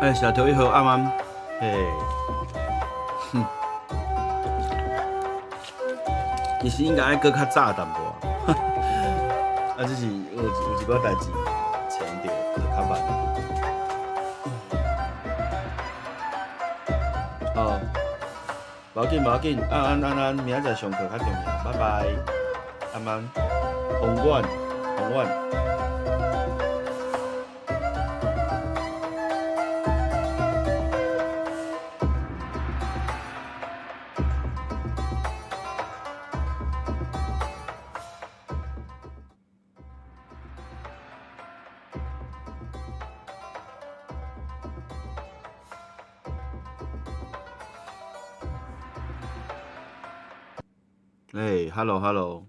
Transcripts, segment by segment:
欸，小頭一號啱啱，嘿，哼，其實應該愛閣較早淡薄，啊，只是有一寡代誌前著，就較慢。好，無要緊，無要緊，安安安安，明仔載上課較重要，拜拜，安安，宏遠，宏遠。欸，Hello Hello，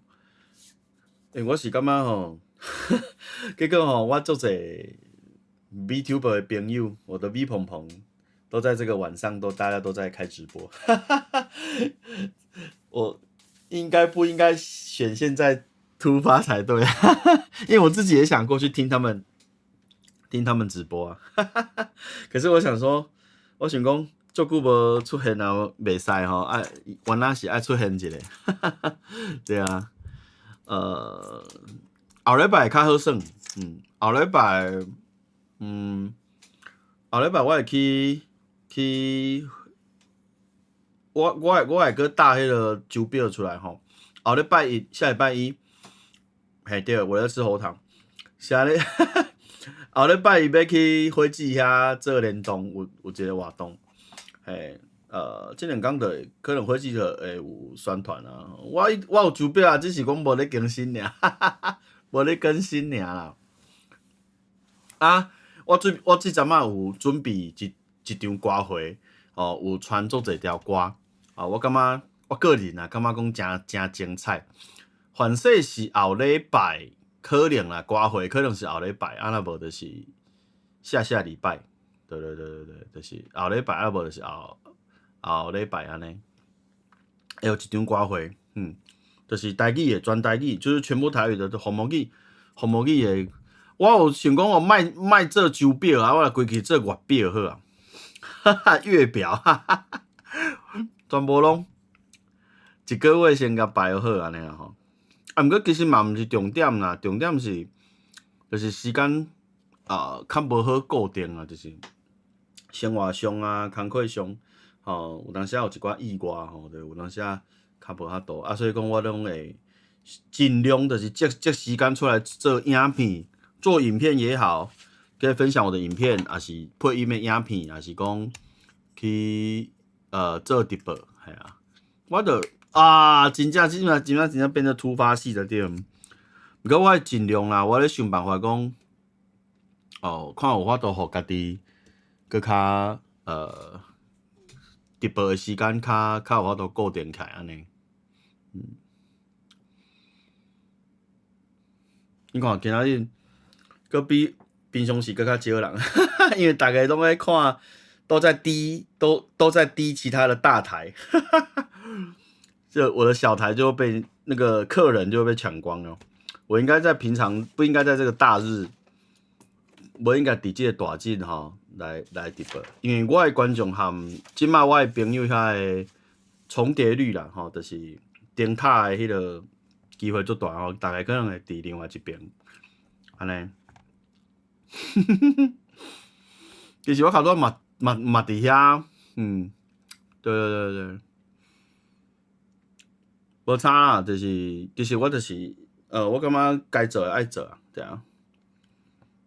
欸，我是感覺吼，結果吼，我足濟 VTuber 的朋友，我的 V 鵬鵬，都在這個晚上都大家都在開直播，我應該不應該選現在突發才對，因為我自己也想過去聽他們直播啊，可是我想說，我想講。足久無出現啊，袂使吼，愛原來是愛出現一下，對啊，後禮拜較好耍，後禮拜，後禮拜我會去，我會閣搭彼個周表出來吼。後禮拜一，下禮拜一，嘿對，我要吃喉糖。是按呢，後禮拜一欲去火姊遐做聯動，有一個活動。嘿，這兩工就會可能火姊就會有宣傳啊。我有周表啊，只是講無咧更新爾，無咧更新爾啦。啊，我這陣仔有準備一場歌會，哦，有傳足濟條歌，啊，我感覺我個人啊，感覺講誠誠精彩。凡勢是後禮拜可能啦，歌會可能是後禮拜，啊，若無就是下下禮拜。對對對對對，就是後禮拜啊，無就是後後禮拜按呢。會有一場歌會，就是台語的，全台語，就是全部台語的，福摩語，福摩語的。我有想講，我莫莫做周表啊，我來規氣做月表好啊，哈哈，月表，哈哈，全部攏一個月先共排好按呢啦吼。啊，毋過其實嘛毋是重點啦，重點是就是時間啊，較無好固定啊，就是生活上啊，工課上，吼，有當時有一寡意外吼，就有當時較無法度啊，所以講我攏會盡量就是這時間出來做影片，做影片也好，可以分享我的影片，抑是配音的影片，抑是講去做直播，嘿啊，我就啊，真正真正真正真正變做突發性的對。毋過我會盡量啦，我咧想辦法講，哦，看有法度予家己閣較直播的時間較有法度固定起來按呢。你看今仔日閣比平常時閣較少人，因為逐家攏咧看，都在低，都在低其他的大台，就我的小台就被那個客人就被搶光了。我應該在平常不應該在這個大日，無應該佇這個大日吼來直播，因為我的觀眾和這擺我的朋友遐的重疊率啦吼，就是燈塔的彼個機會足大吼，逐家可能會佇另外一邊，按呢。其實我較早嘛佇遐，對對對對，無差啦，就是其實我就是，我感覺該做的愛做啊，對啊，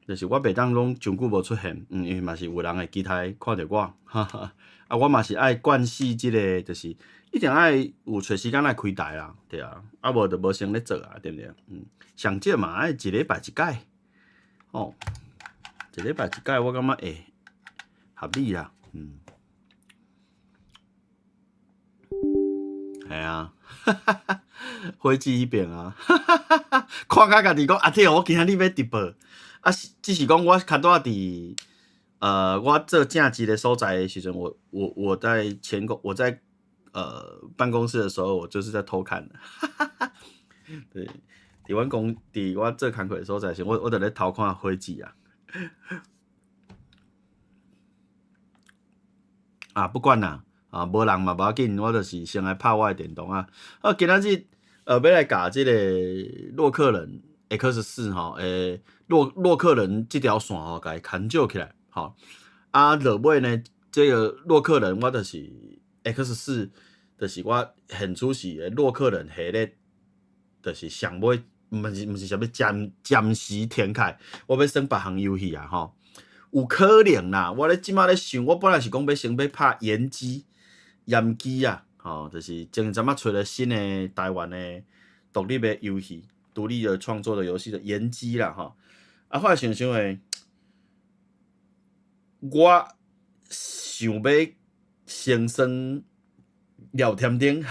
就是我袂當攏真久無出現，因為嘛是有人會期待看著我，哈哈，啊，我嘛是愛慣勢這個，就是一定愛有揣時間來開台啦，對啊，啊無就無先咧做啊，對毋對？上少嘛愛一禮拜一擺，吼，一禮拜一擺，我感覺會合理啦，係啊，火姊彼邊啊，看甲家己講，阿天，我今仔日欲直播，啊，只是講我較拄仔佇，我做正職的所在的時陣，我在前公，我在辦公室的時候，我就是在偷看，對，佇我做工課的所在時，我就咧偷看火姊啊。啊，不管啦，啊，無人嘛無要緊，我就是先來拍我的電動啊。啊，今仔日欲來共這個洛克人 X 四吼，洛克人這條線吼，共伊牽招起來，吼。啊，落尾呢，這個洛克人我就是 X 四，就是我現此時的洛克人系列，就是上尾，毋是啥物暫暫時停開，我欲耍別項遊戲啊，吼。有可能啦，我咧這馬咧想，我本來是講欲先欲拍炎姬，炎姬啊，吼，就是前陣仔出了新的台灣的獨立的遊戲，獨立的創作的遊戲的炎姬啦，吼。啊，後來想想的，我想欲先耍廖添丁，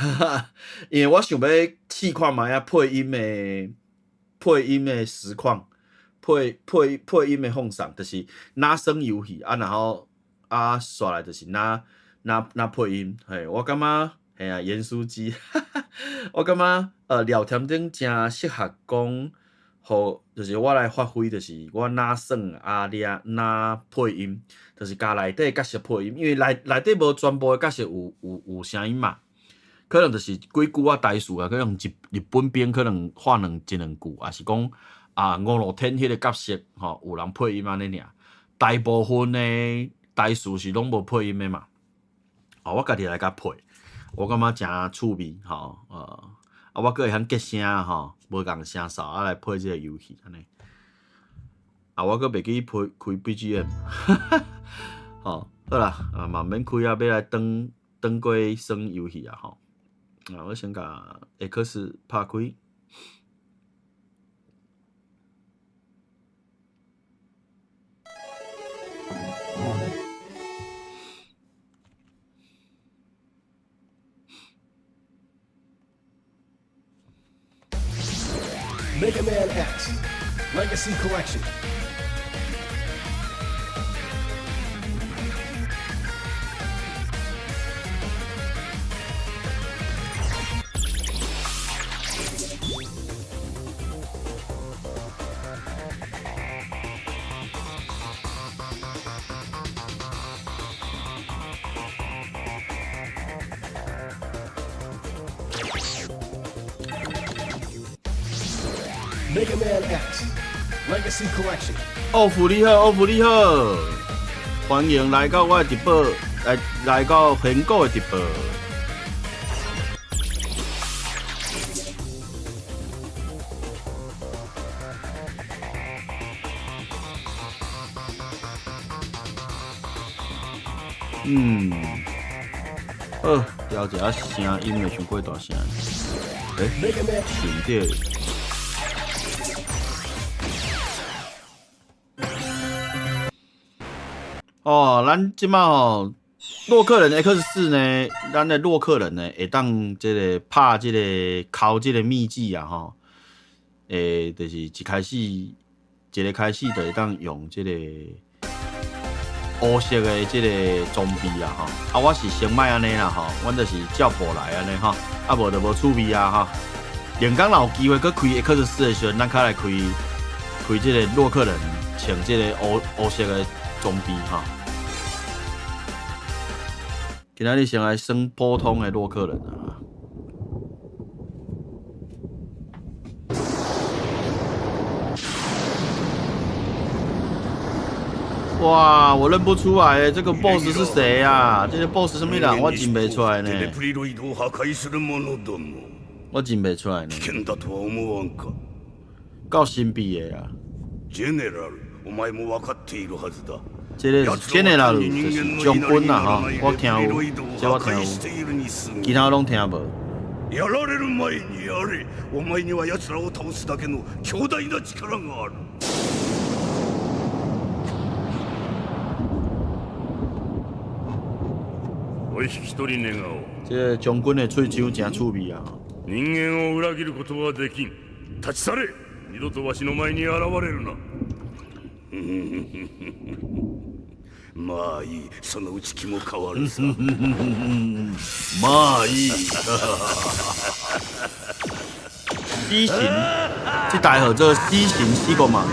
因為我想欲試看覓仔配音的實況，配音的放送，就是若耍遊戲啊，然後啊，煞來就是若配音，嘿，我感覺嘿啊，鹽酥雞，我感覺廖添丁誠適合講，予就是我來發揮，就是我若耍啊掠若配音，就是共內底角色配音，因為內底無全部的角色有聲音嘛，可能就是幾句仔台詞啊，可能日本兵可能話一兩句，抑是講啊五路天彼個角色吼有人配音按呢爾，大部分的台詞是攏無配音的嘛。哦，我家己來共配，我感覺誠趣味吼，啊，我閣會曉結聲吼，無仝聲掃啊來配這個遊戲按呢。啊，我閣袂記配開 BGM，吼，好啦，啊嘛毋免開啊，欲來轉轉過耍遊戲啊吼。啊，我先共 X 拍開。 Mega Man X Legacy Collection. Mega Man X Legacy Collection. 奥福你好，奧福你好，歡迎來到我的直播，來到玄果的直播。嗯，好，調一下聲音會傷過大聲。欸，是毋對。哦，咱這馬吼，洛克人 X 四呢，咱的洛克人呢，會當這個拍這個摳這個秘技啊吼，就是一開始，一個開始就會當用這個烏色的這個裝備啊吼，啊，我是先莫按呢啦吼，阮就是照步來按呢吼，啊無就無趣味啊吼。明工若有機會閣開 X 四的時陣，咱較來開這個洛克人穿這個烏色的裝備吼。今仔日先來耍普通的洛克人啊。哇，我認不出來，這個 boss 是誰啊？這個 boss 什麼人？我認袂出來呢。我認袂出來呢。夠神秘的啊！這個 General 就是將軍啦，吼，我聽有，這我聽有，其他攏聽無。やられる前にやれ。お前には奴らを倒すだけの強大な力がある。お引き取り願おう。這個將軍的喙鬚誠趣味啊。人間を裏切ることはできん。立ち去れ。二度とわしの前に現れるな。まあいい。そのうち気も変わるさ。まあいい。死神，這台號做死神死國嘛。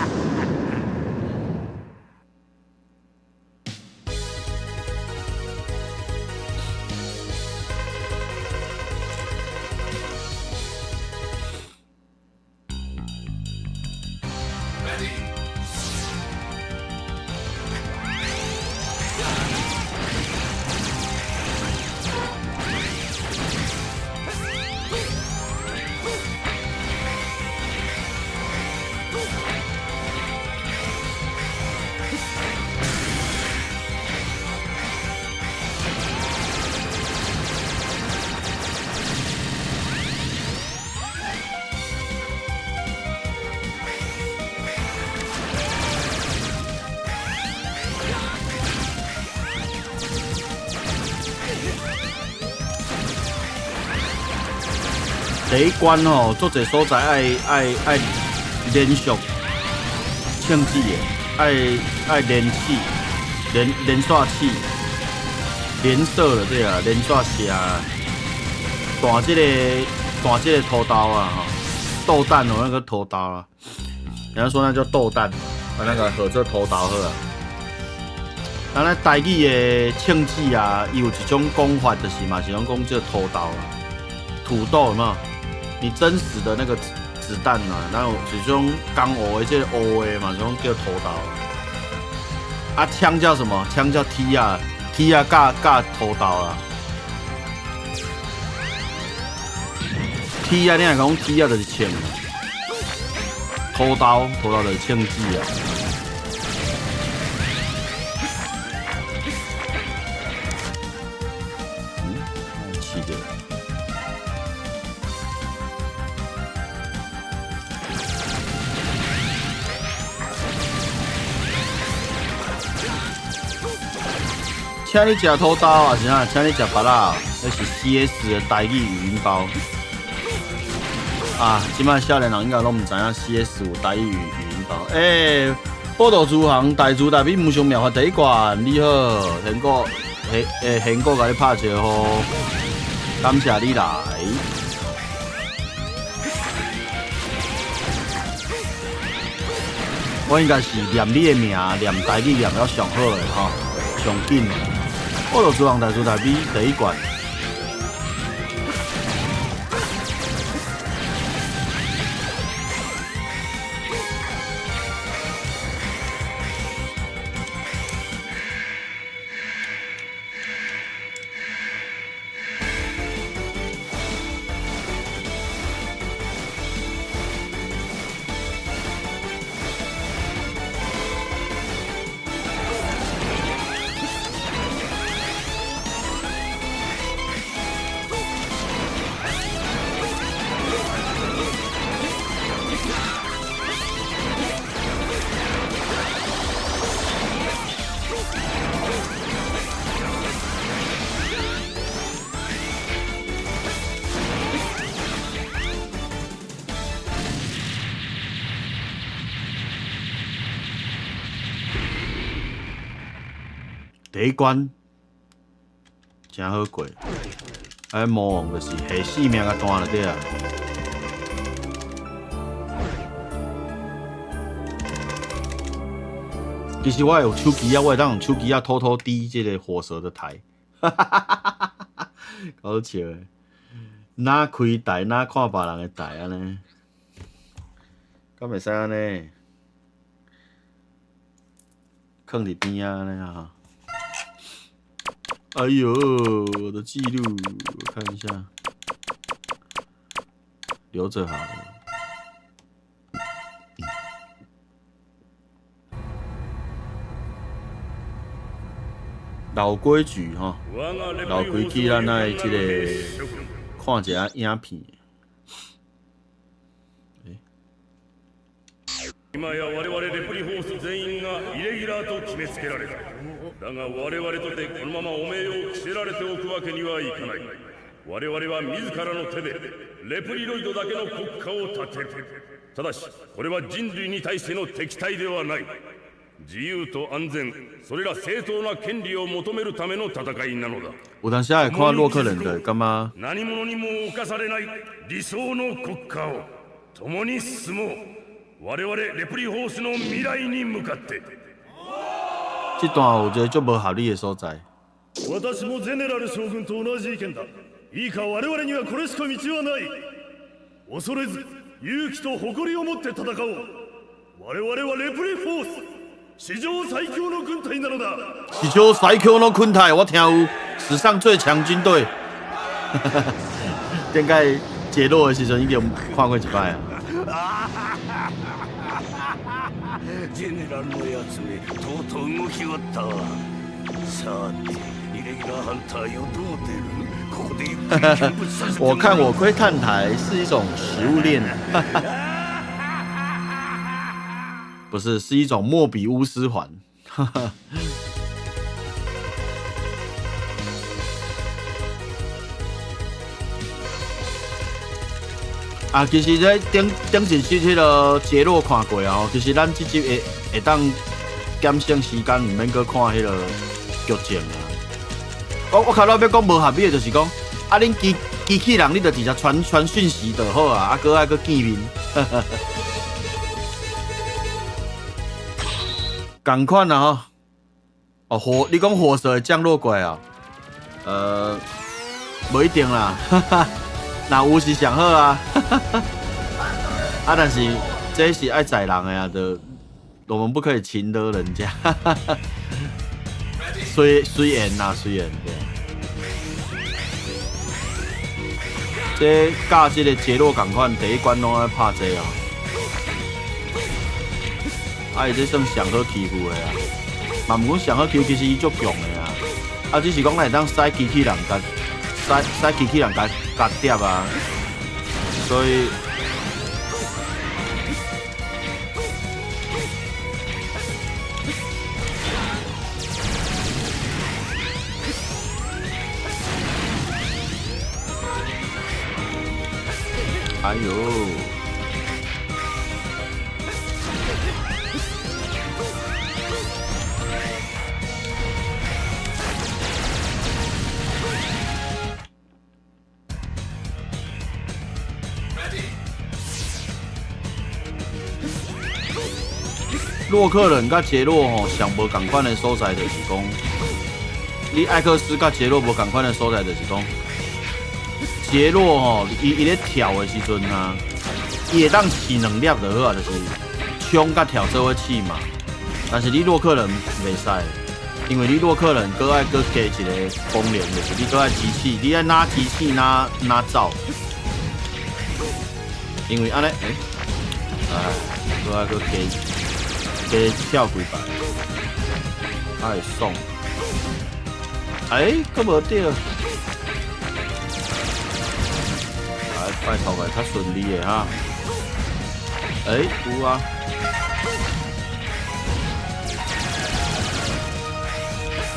第一關吼，足濟所在愛愛愛連續槍擊的，愛愛連刺、連連續刺、連射就對啊，連續射，彈這個彈這個塗豆啊，吼，豆彈哦，那個塗豆啊，人家說那叫豆彈，啊那個號做塗豆好啊。咱咧台語的銃子啊，伊有一種講法，就是嘛是攏講這塗豆啊，土豆有無？你真實的那個子彈啊，然後一種江湖的這個烏的嘛，這種叫塗豆。啊，槍叫什麼？槍叫鐵仔，鐵仔佮佮塗豆啦。鐵仔你若講鐵仔就是槍，塗豆塗豆就是槍子啊。嗯，試著。請你食土豆啊，是啥？請你食芭樂，那是 CS 的台語語音包。啊，這擺少年人應該攏毋知影 CS 有台語語音包。欸，報道諸行大慈大悲無上妙法第一關，你好，賢哥，賢欸賢哥共你拍招呼，感謝你來。我應該是念你的名，念台語念了上好的吼，上緊的。報道諸行大慈大悲第一關。第一關誠好過，啊，魔王就是下性命共斷就對啊。其實我有手機啊，我會當用手機啊偷偷滴這個火蛇的台，哈哈哈哈哈，搞笑的，哪開台哪看別人的台按呢？敢會使按呢？囥佇邊仔按呢啊？哎呦，我的記錄，我看一下，留著好了。老規矩吼，老規矩，咱愛這個看一下影片。今や我々レプリホース全員がイレギュラーと決めつけられた。だが我々とてこのまま汚名を着せられておくわけにはいかない。我々は自らの手でレプリロイドだけの国家を建てる。ただしこれは人類に対しての敵対ではない。自由と安全、それら正当な権利を求めるための戦いなのだ。有當時會看洛克人的，感覺何者にも侵されない理想の国家を共に進もう。我々レプリホースの未來に向かって。這段有一個足無合理的所在。私もゼネラル将軍と同じ意見だ。いいか、我々にはこれしか道はない。恐れず勇気と誇りを持って戦おう。我々はレプリフォース、史上最強の軍隊なのだ。史上最強の軍隊，我聽有史上最強軍隊。頂擺解落的時陣已經看過一擺啊。ジェネラルのやつめ、とうとう動きおったわ。さて、イレギュラーハンターよ、どう出る？ここでゆっくり見物させて。我看我窺探台是一種食物鏈，不是，是一種莫比烏斯環。啊，其實這頂頂一集彼个傑洛看過啊，其實咱這集會會當減省時間，毋免閣看彼个劇情啊。我較早欲講無合理的，就是講啊，恁機機器人，你就直接傳傳訊息就好啊，啊，閣愛閣見面。仝款啊吼。哦，火，你講火蛇會降落過來啊？無一定啦，若有是上好啊。啊，但是這是愛載人的啊，就我們不可以情勒人家。隨隨緣啦，隨緣對。這佮這个傑洛仝款，第一關攏愛拍這啊。啊，伊這算上好欺負的啊。嘛毋過上好欺負，其實伊足強的啊。啊，只是講咱會當使機器人共使使機器人共共疊啊，所以。哎喲！洛克人佮傑洛吼上無仝款的所在，就是講，你艾克斯佮傑洛無仝款的所在，就是講，傑洛吼，伊伊咧跳的時陣啊，伊會當試兩粒就好啊，就是衝佮跳做伙試嘛。但是你洛克人袂使，因為你洛克人閣愛閣加一個功能，就是你閣愛機器，你愛哪機器哪哪走。因為按呢，欸，哎，閣愛閣加。加跳幾擺，較會爽。欸，閣無著。來，拜託個較順利的哈。欸，有啊。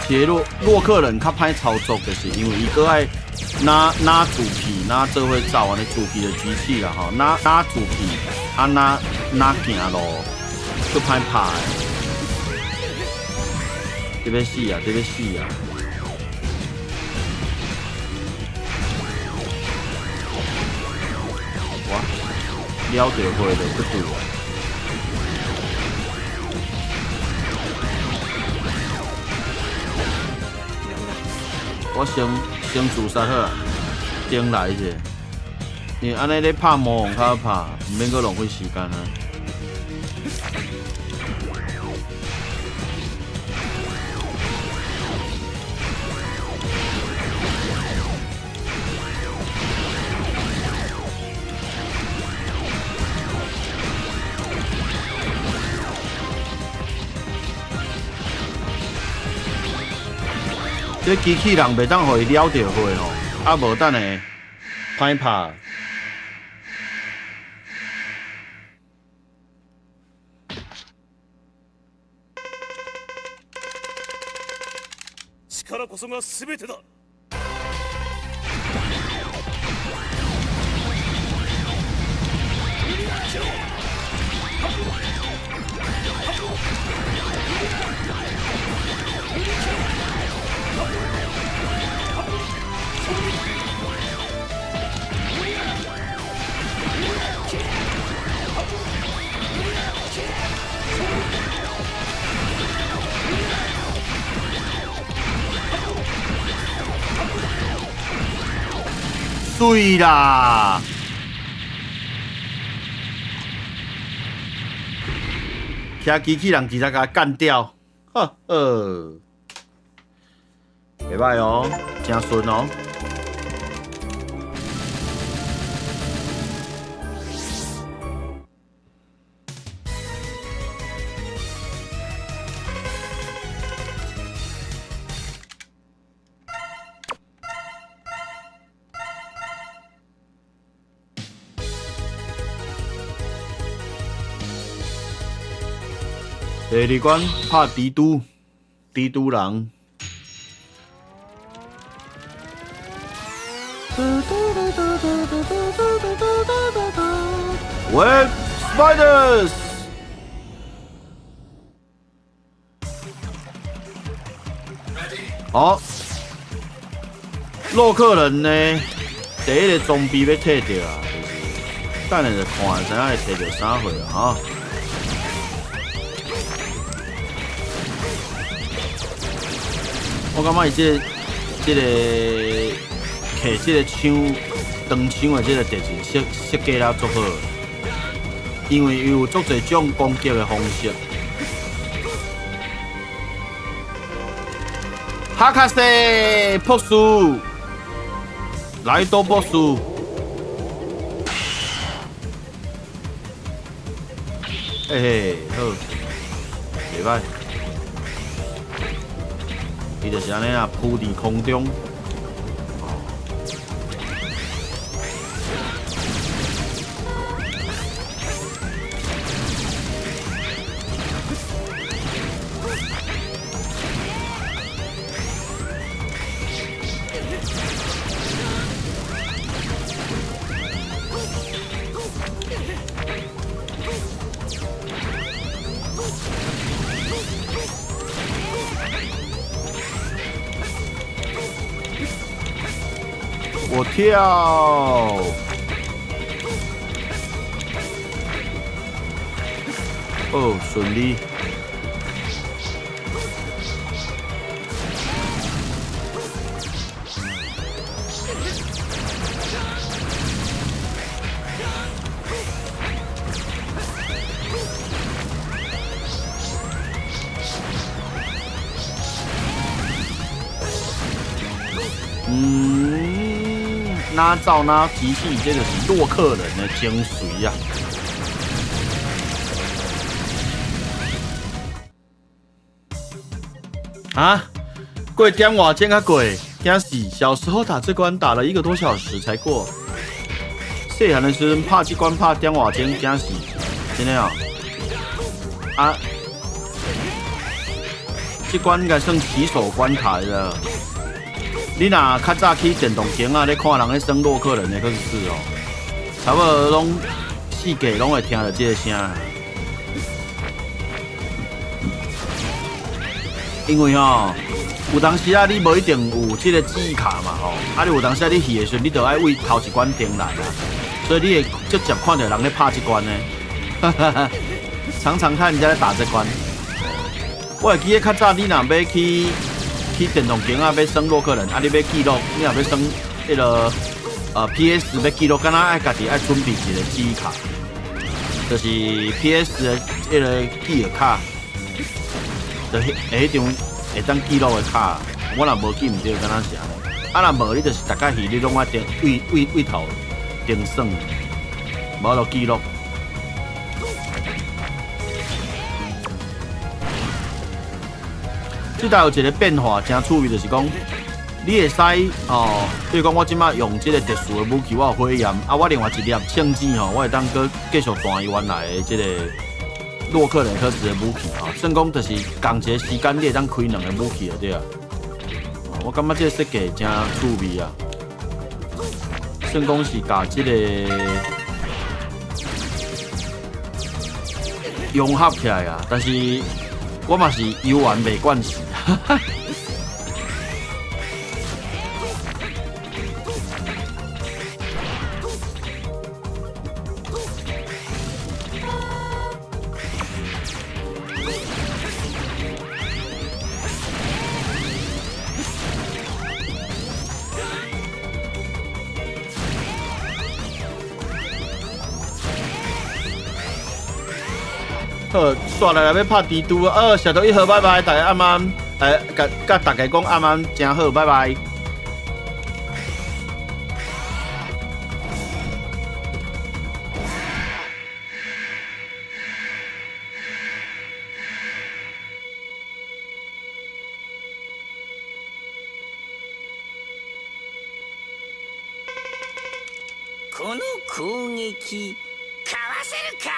傑洛洛克人較歹操作，就是因為伊閣愛拿拿主皮，拿做伙走按呢主皮的機器啦吼，拿拿主皮，啊拿拿行路。足歹拍的，這欲死啊！這欲死啊！哇，撩著火就不對啊！我先先自殺好啊，頂來者，因為按呢咧拍魔王較好拍，毋免閣浪費時間啊。這機器人袂當予伊燎著火吼，啊無等下歹拍。力こそが全てだ。水啦！騎機器人直接共幹掉，呵呵，袂䆀哦，誠順哦。第二關拍蜘蛛，蜘蛛人。Web Spiders。好，洛克人呢？第一个装备欲提著啊，就是等下就看，知影會提著啥貨啊？哈！我感覺伊這個摕這個槍長槍的這個特技設計了足好，因為伊有足濟種攻擊的方式。哈卡西博士，萊多博士，嘿嘿，好，袂歹，伊就是按呢啊，浮佇空中。我跳，哦，順利。哪走哪提醒，這就是洛克人的精髓啊！啊，過點外鐘較過，驚死！小時候打這關打了一個多小時才過。細漢的時陣拍這關拍點外鐘，驚死！真的哦。啊，這關應該算起手關卡了。你若較早去電動間仔，咧看人咧耍洛克人的，閣是哦，差不多攏四界攏會聽著這個聲。因為吼，有當時啊，你無一定有這個記憶卡嘛吼，啊，你有當時啊，你去的時陣，你就愛為頭一關重來啊，所以你會直接看著人咧拍這關呢。常常看人家咧打這關。我會記得較早，你若欲去電動間仔欲耍洛克人，啊，你欲記錄，你若欲耍彼个PS 欲記錄，敢若愛家己愛準備一個記憶卡，就是 PS 的彼个記憶卡，就彼彼張會當記錄的卡。我若無記毋著，敢若是按呢。啊，若無你就是逐擺去，你攏愛重對對對頭重耍，無法度記錄。這代有一個變化誠趣味，就是講，你會使哦，比如講我這擺用這個特殊的武器，我有火焰，啊，我另外一粒聖子吼，我會當閣繼續彈伊原來的這個洛克雷克斯的武器吼，算講就是仝一個時間，你會當開兩个武器就對啊。我感覺這個設計誠趣味啊，算講是共這個融合起來啊，但是我嘛是猶原袂慣勢。好，煞來來欲拍蜘蛛啊！石頭一號，拜拜，大家暗暗，共佮大家講暗暗誠好，拜拜。この攻撃かわせるか。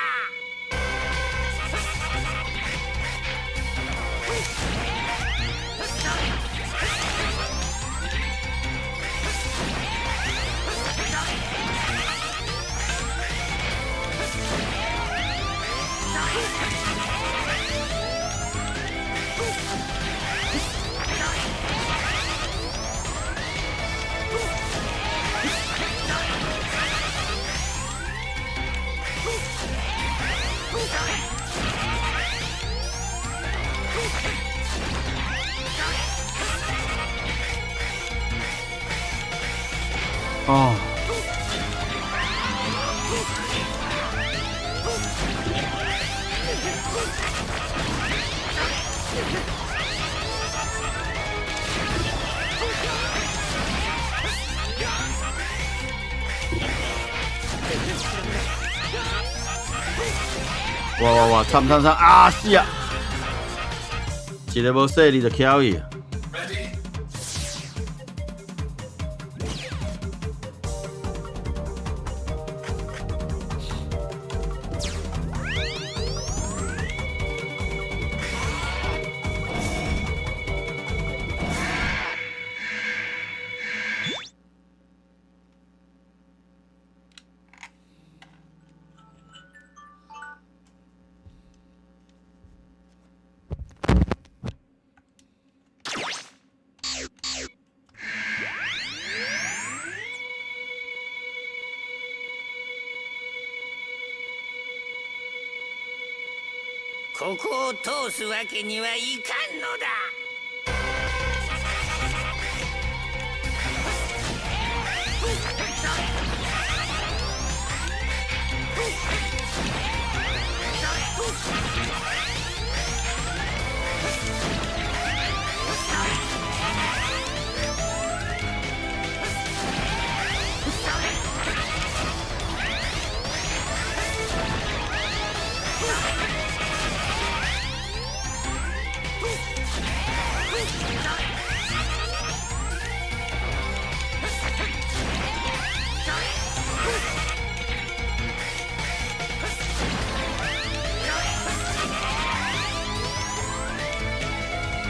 哦。哇哇哇！惨惨惨啊！死啊！一个無細膩就翘去。ここを通すわけにはいかんのだ。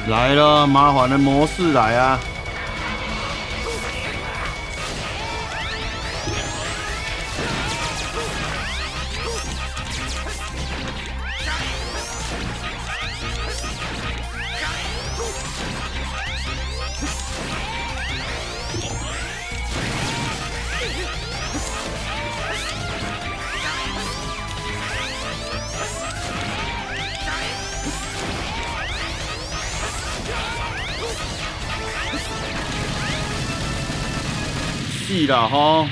來了，麻煩的模式來啊！死啦吼！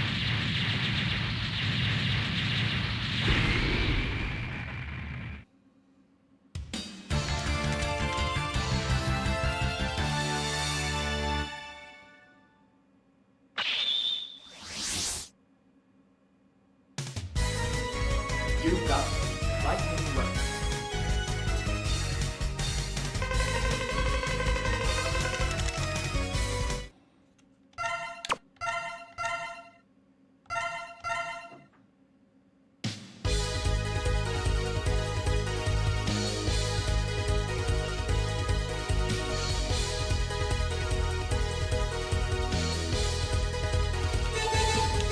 You got lightning round.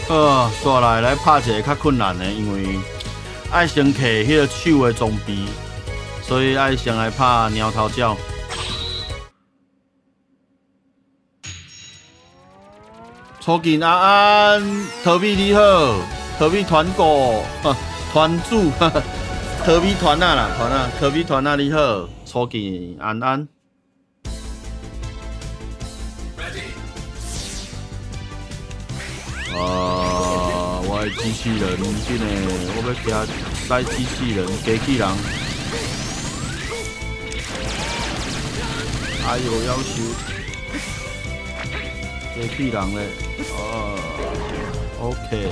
好，煞來來拍一个較困難的，因為愛先摕彼個手的裝備，所以愛先來拍貓頭鳥。初見安安，桃米你好，桃米團購，團主，桃米團仔啦，團仔，桃米團仔你好，初見安安。啊！我的機器人，緊的，我欲騎使機器人，機器人。哎呦，夭壽！機器人咧，哦，OK。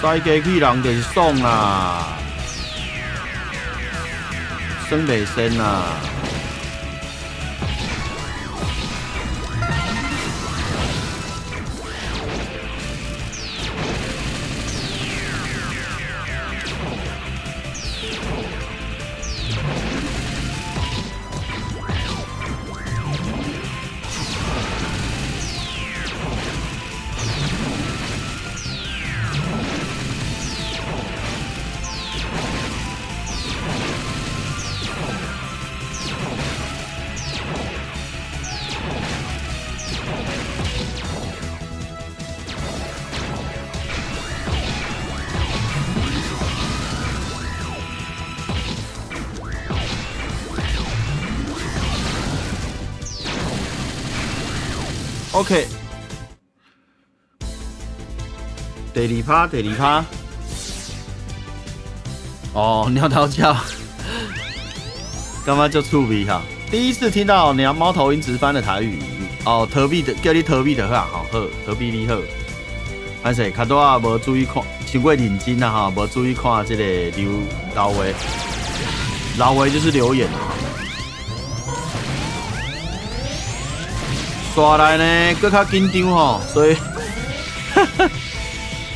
使機器人就是爽啦，耍袂仙啦。OK。第二趴，第二趴。哦，鸟头叫，感覺足趣味哈。第一次聽到鳥貓頭鷹直翻的台語。哦，逃避的叫你逃避就好，吼好，逃避你好。歹勢，較拄仔無注意看，傷過認真啊吼，無注意看這個留留話，留話就是留言。刷來呢，閣較緊張吼，所以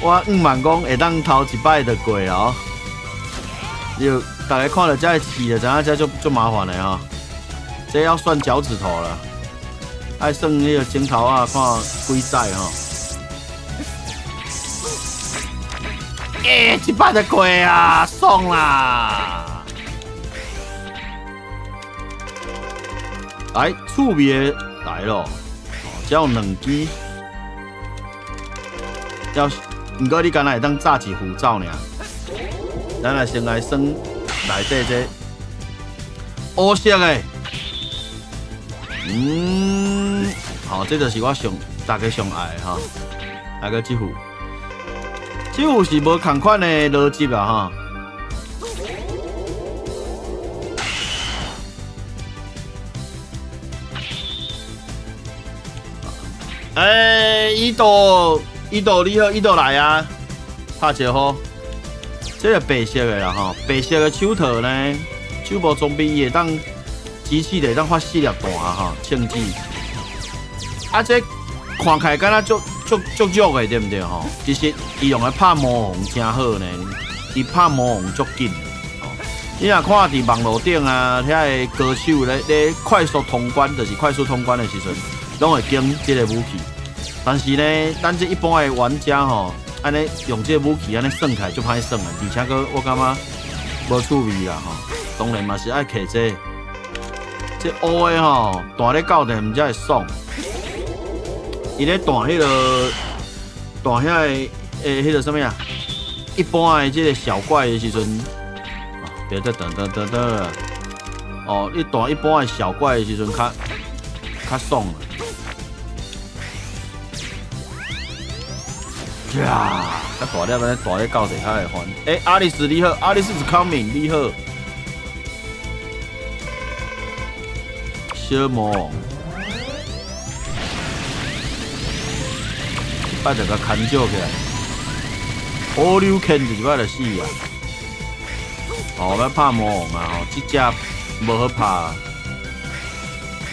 我毋茫講會當頭一擺就過哦。你大家看到這個刺就知影這足足麻煩的吼，這要算腳趾頭了，愛算彼個指頭仔，看幾載吼。欸，一擺就過啊，爽啦！來，趣味的來咯，只有兩支，要，毋過你敢若會當炸一符咒爾。咱來先來算內底這烏色的，好，這就是我上大家上愛的吼，來個這副，這副是無仝款的邏輯啊吼。欸，伊度伊度你好，伊度來啊，拍招呼。這個白色的啦吼，白色的手套呢，手部裝備伊會當機器會當發四粒彈吼，槍子。啊，這看起來敢若足足足弱的，對毋對吼？其實伊用來拍魔王誠好呢，伊拍魔王足緊。你若看佇網路頂啊，遐个高手咧咧快速通關，就是快速通關的時陣，攏會揀這個武器。但是呢，咱這一般的玩家吼，按呢用這個武器按呢算起來足歹算的，而且閣我感覺無趣味啦吼。當然嘛是愛揢這個，這烏的吼，彈咧到電毋才會爽。伊咧彈彼個彈遐个欸，彼個啥物啊？一般的這個小怪的時陣，別再等等等等。哦，你彈一般的小怪的時陣較較爽。呀，較大粒按呢大咧到地較會煩。欸，阿麗絲你好，阿麗絲 is coming，你好。小魔王，一擺就共牽招起來。好溜鉗就一擺就死啊！哦，欲拍魔王啊！吼，這隻無好拍，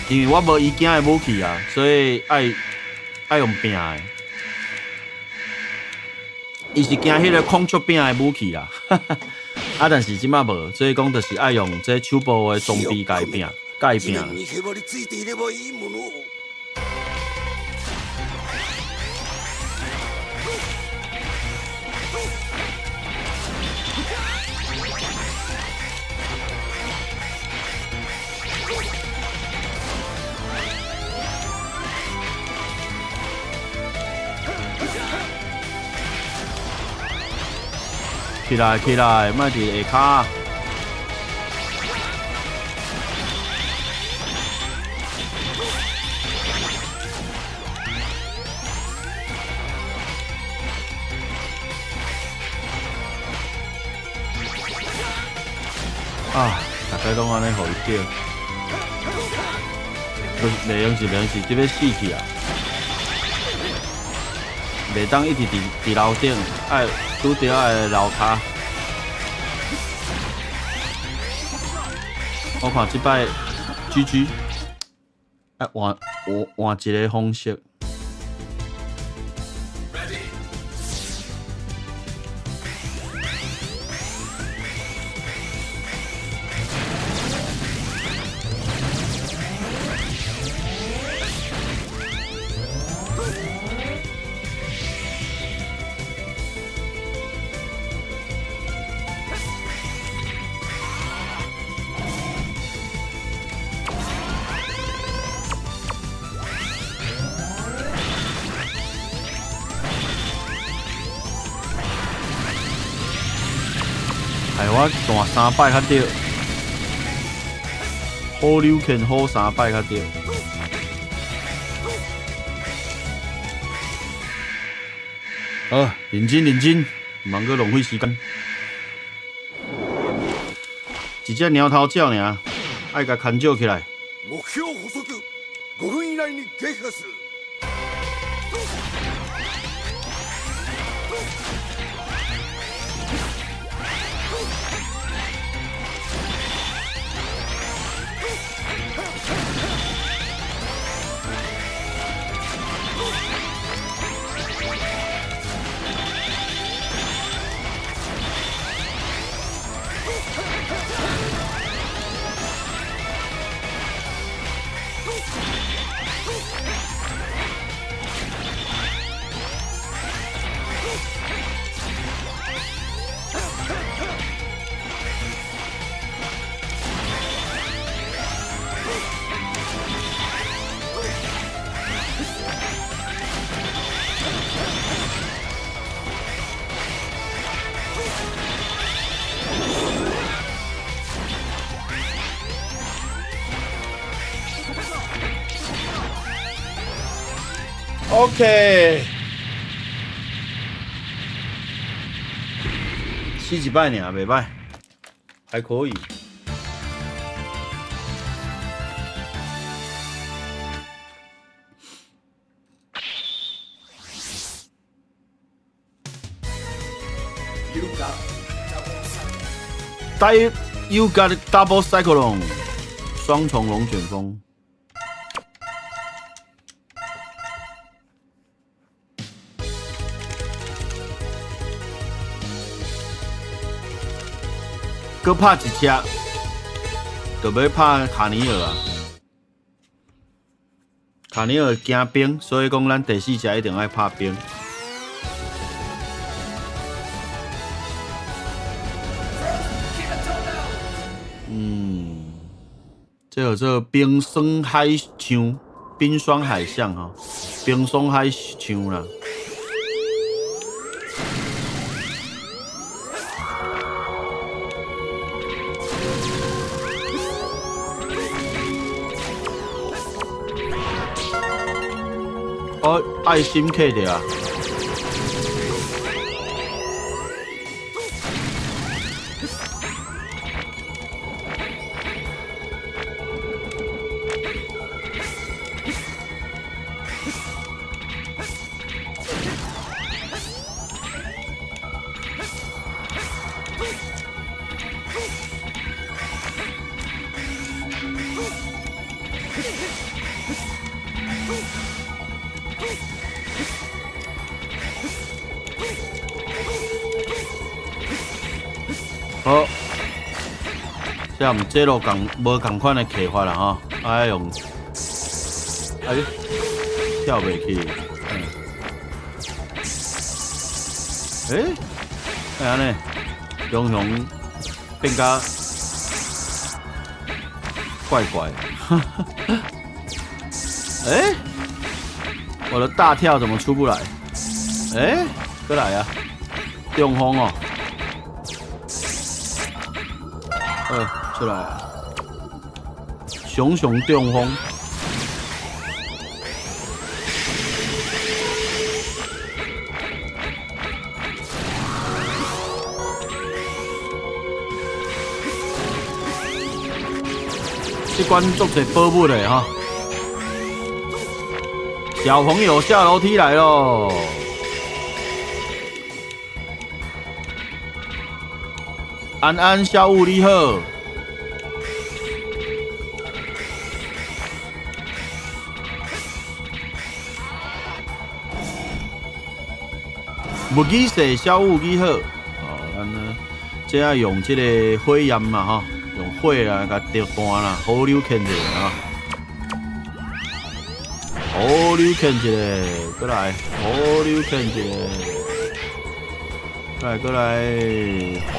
因為我無伊驚的武器啊，所以愛愛用拼的。伊是驚彼個孔雀餅的武器啦，啊！但是這擺無，所以講就是愛用這手部的裝備共伊拼，共伊拼。起來起來，莫佇下跤。啊，大家攏按呢予伊叫，袂用是袂用是，這欲死去啊！袂當一直佇佇樓頂，愛拄著愛樓跤。我看這擺 GG，愛換換換一個方式。害我彈三擺較對，好溜拳好三擺較對。好，認真認真，毋通閣浪費時間。一隻貓頭鳥爾，愛共牽招起來。目標捕捉5分以內に撃破する。 OK，死一擺爾，袂歹，還可以。 You got double cyclone. 带 You got double cyclone，雙重龍捲風。閣拍一車，就欲拍卡尼爾啊！卡尼爾驚冰，所以講咱第四隻一定愛拍冰。嗯，這叫做冰霜海象，冰霜海象吼，冰霜海象啦。哦，愛心客著啊！好，這毋這路仝無仝款的騎法啦吼，愛用，哎，跳袂去，欸，欸，按呢，雄雄變甲怪怪，欸，我的大跳怎麼出不來？欸，過來啊，中風哦。出來啊！熊熊中風，這關足濟寶物的哈！小朋友下樓梯來囉！安安，小五你好。木語說小五你好，哦，咱呢，這愛用這個火焰嘛吼，用火來共著彈啦，火流牽一下啊，火流牽一下，過來，火流牽一下，過來過來，火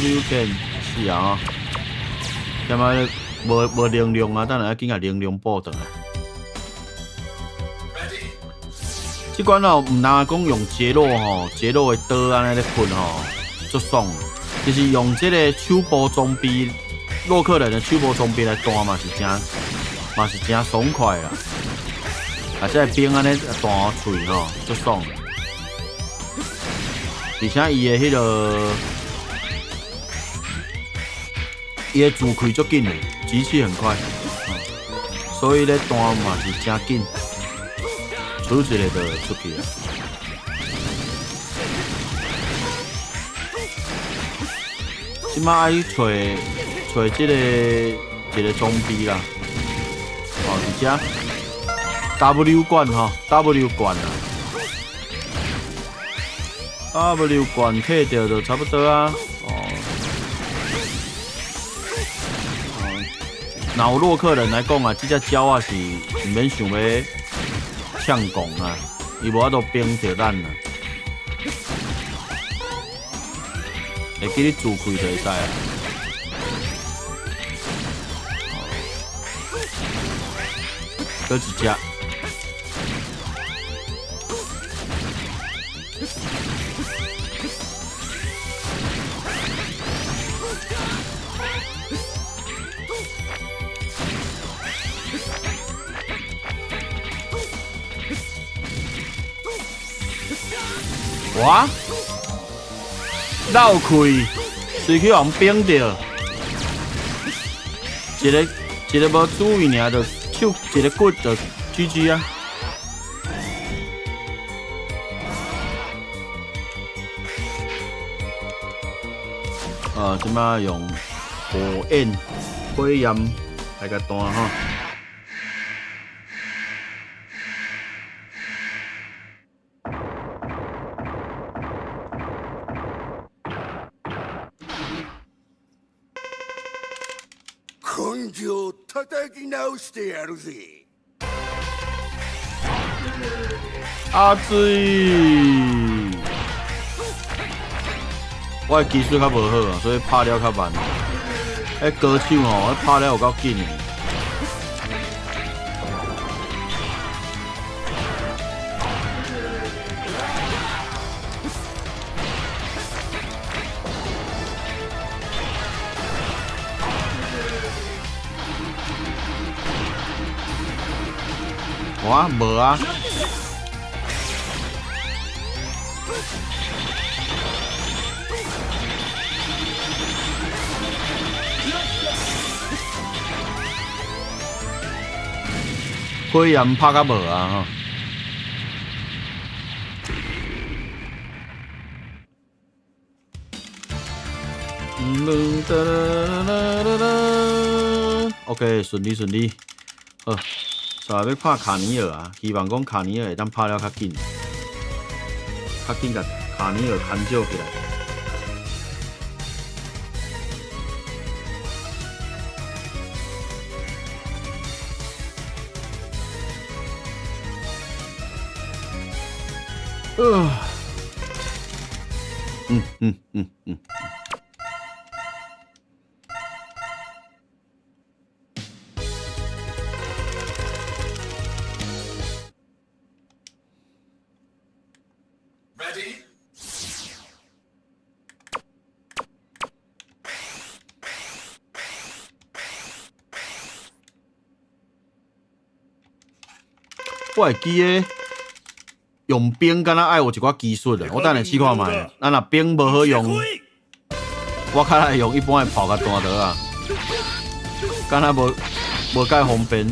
流牽，是啊，點仔無無能量啊，等下緊共能量補轉來。這關哦，毋但講用傑洛吼，傑洛的刀按呢咧噴吼，足爽。就是用這個手部裝備，洛克人的手部裝備來彈嘛是誠，嘛是誠爽快啦。啊，這個兵按呢彈喙吼，足爽。而且伊的彼个，伊的自开足紧的，集气很快，所以咧弹嘛是诚紧，出一个就会出去啊。这马爱揣揣这个一个装备啦，哦，伫遮 W 罐吼，W 罐啊。W 罐摕著就差不多啊。哦，哦，若有洛克人来讲啊，这只鸟仔是毋免想欲呛讲啊，伊无法度冰著咱啊。会记你自开就会使啊。阁一只。哇！漏开，随去予人冰著，一个一个无注意尔，就手一个骨就 GG 啊！啊，这马用火焰、火焰来共弹吼。根性叩き直してやるぜ。阿水，我的技术较无好啊，所以拍了较慢。彼高手吼，拍了有够紧的。哇，无啊！火焰拍甲无啊吼！OK，顺利顺利，好。煞欲拍卡尼尔啊，希望讲卡尼尔会当拍了较紧，较紧共卡尼尔牵招起来。嗯嗯嗯嗯。 Ready? 我会记得用兵敢若爱有一寡技术的，我等下试看觅。咱若兵无好用，我较爱用一般的炮共弹落啊，敢若无无介方便。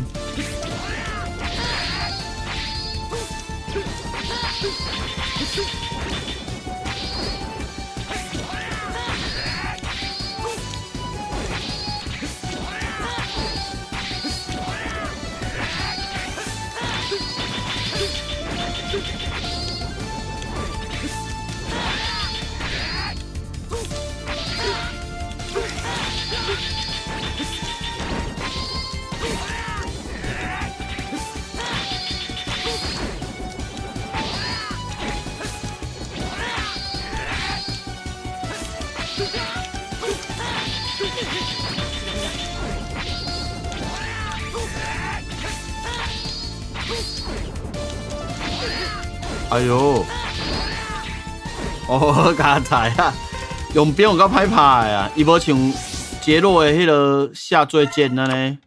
哎哟，哦，佳哉啊！用兵有够歹拍的啊，伊无像杰洛的彼个下坠剑按呢，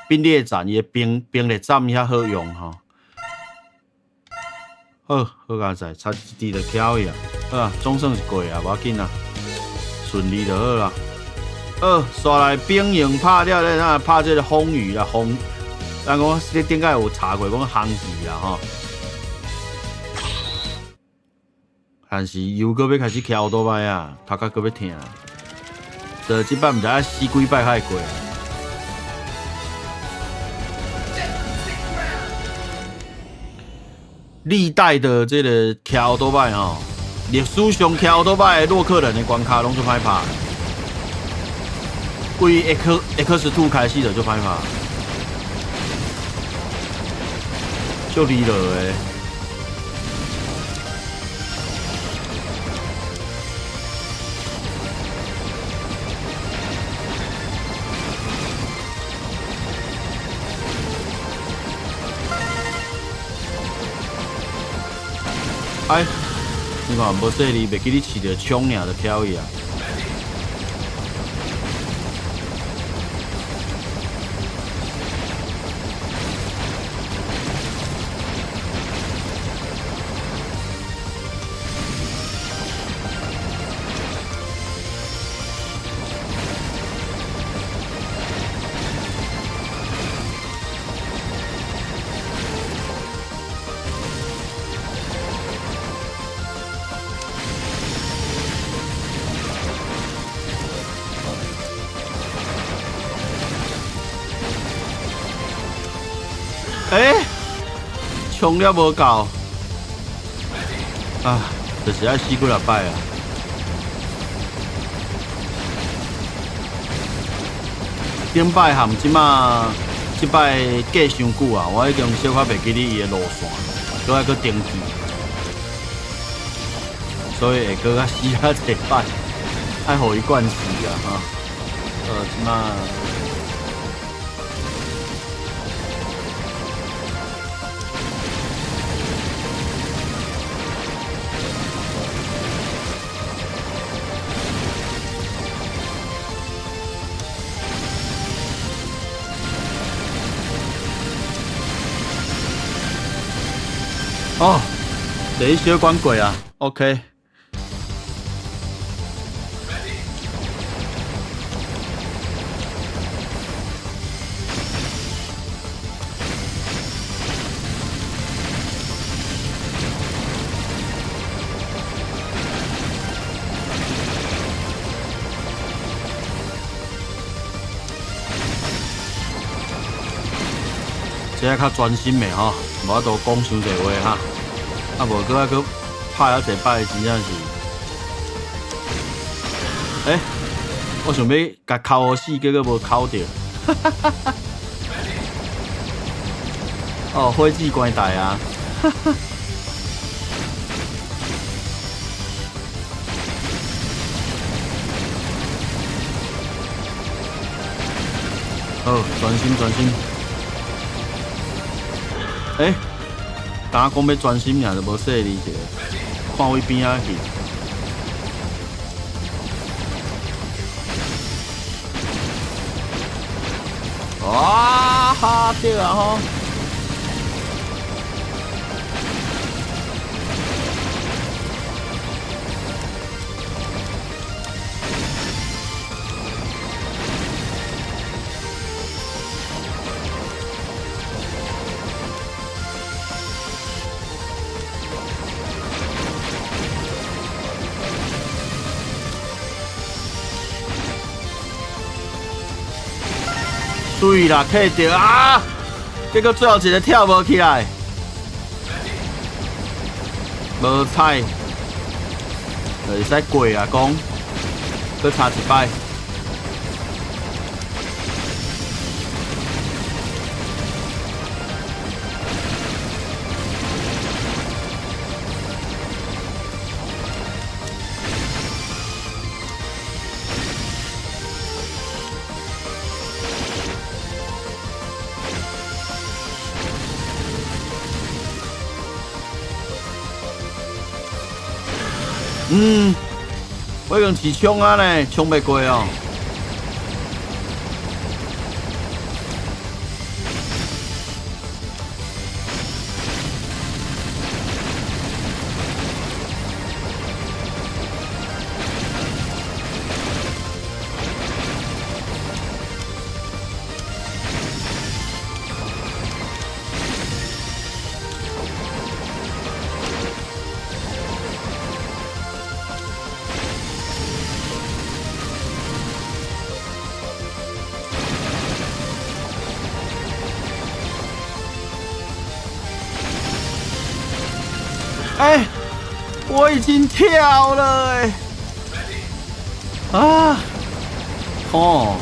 并列斩伊的并并列斩遐好用吼。好，好佳哉，差一滴就翘去啊！好啊，總算是過啊，無要緊啊，順利就好啦。好，煞來兵營拍了咧，咱來拍這個風雨啦，風，咱講你頂擺有查過講烘魚啦吼。但是又閣欲開始騎歐多擺啊，頭殼閣欲疼。就這擺毋知愛死幾擺才會過。歷代的這個騎歐多擺吼，歷史上騎歐多擺的洛克人的關卡攏足歹拍。對 X2 開始就足歹拍，足離落的。哎，你看無細膩，袂記你飼著槍爾就飄去啊！欸，衝了無夠啊，就是愛死幾若擺啊！頂擺含這馬這擺過傷久啊，我已經小可袂記得伊的路線，閣愛閣登記，所以會閣較死較濟擺，愛予伊慣勢啊！哈，這馬。哦，第一小關過啊，OK。這較專心的吼，無法度講傷濟話哈。啊，無閣愛閣拍遐濟擺，真正是。欸，我想欲共剾予死，結果無剾著。哦，火箭關台啊！好，專心專心。欸，剛剛講欲專心爾，就無細膩一下，看位邊仔去。哇哈，對啊吼！對啦，客著啊！結果最後一个跳無起來，無彩，就會使過啊！講，閣差一擺。嗯，我已經飼槍啊呢，衝袂過哦。我已經跳了欸！啊，哦。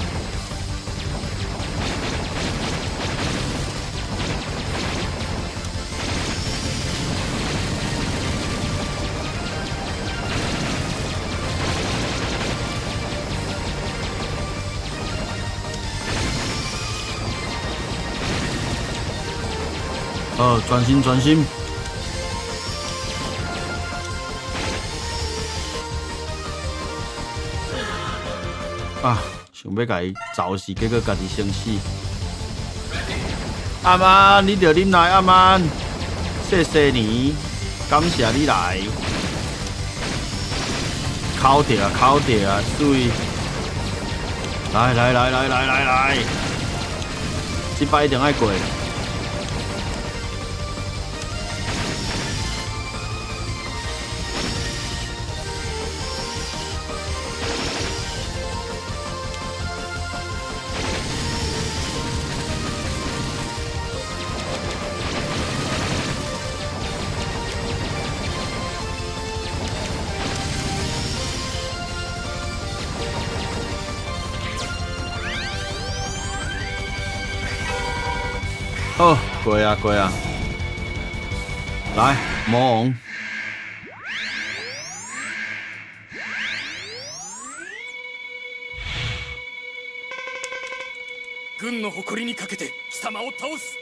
哦，專心專心。啊，想欲共伊走死，結果家己先死。阿曼，你著忍耐，阿曼，謝謝你，感謝你來。哭著啊，哭著啊，媠。來來來來來來來，這擺一定愛過。好，過啊過啊，來魔王。軍の誇りにかけて貴様を倒す。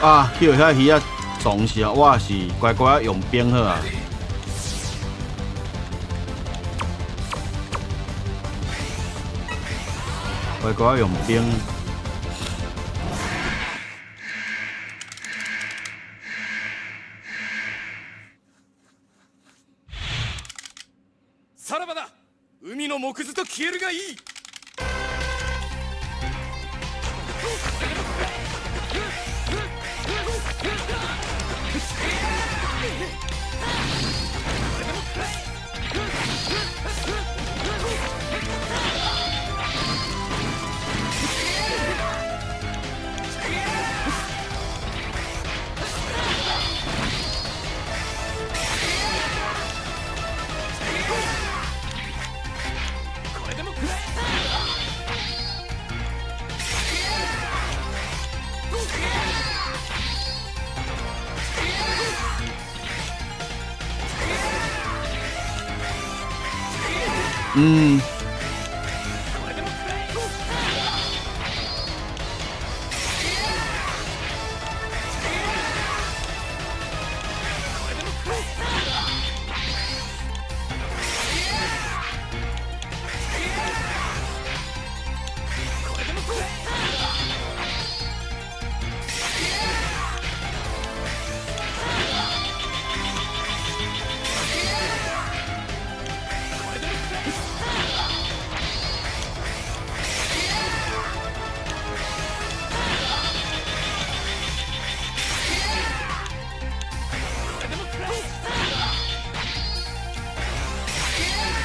啊！去予遐魚仔撞死啊！我也是乖乖用兵好啊。乖乖用兵。さらばだ。海の藻屑と消えるがいい。嗯。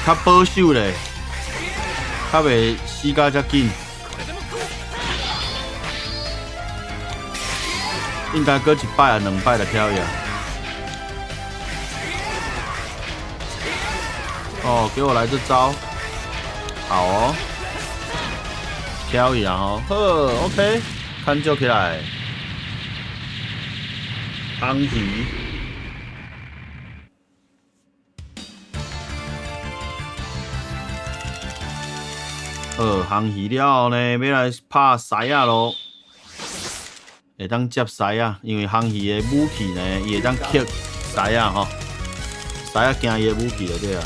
較保守咧，較袂死甲遮緊。應該閣一擺啊，兩擺就跳呀。哦，給我來這招，好哦，跳呀哦，好，OK，看就起來，紅魚。好，紅魚了後呢，欲來拍獅仔囉。會當接獅仔，因為紅魚的武器呢，伊會當克獅仔吼，獅仔驚伊的武器就對啊。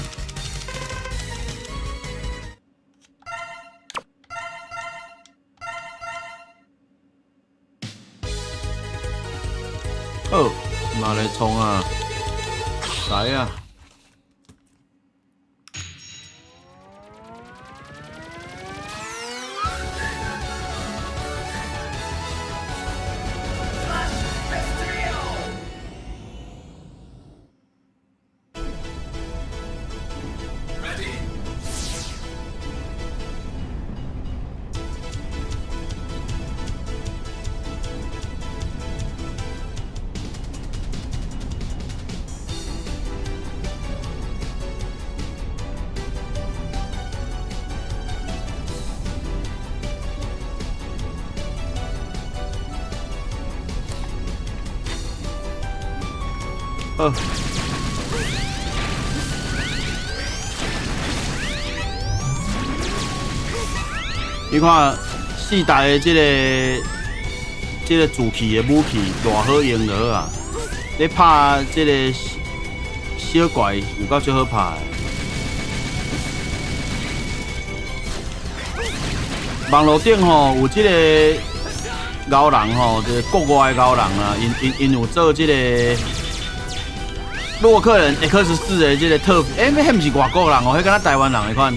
好，嘛來創啊，來啊！好。你看四代的這個主器的武器偌好用就好啊！咧拍這個小怪有夠足好拍的。網路頂吼有這個牛人吼，就是國外的牛人啊，𪜶有做這個洛克人 X4的這個特別，欸，彼毋是外國人哦，彼敢若台灣人的款。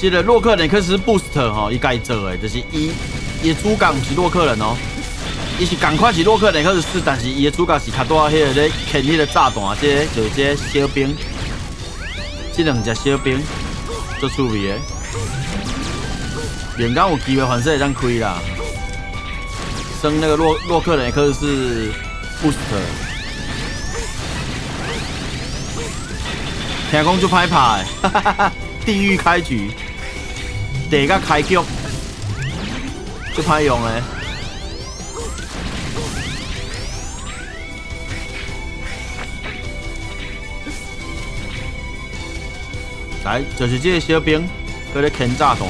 這個洛克人 X Boost 吼，伊家己做的，就是伊的主角毋是洛克人哦，伊是仝款是洛克人 X4，但是伊的主角是較拄仔彼個咧牽彼個炸彈，這個就是這個小兵，這兩隻小兵足趣味的。明天有機會，反正會當開啦。升那個洛克人 X4 Boost。聽講足歹拍的，地獄開局，地獄開局，足歹用的。來，就是這個小兵，閣咧牽炸彈。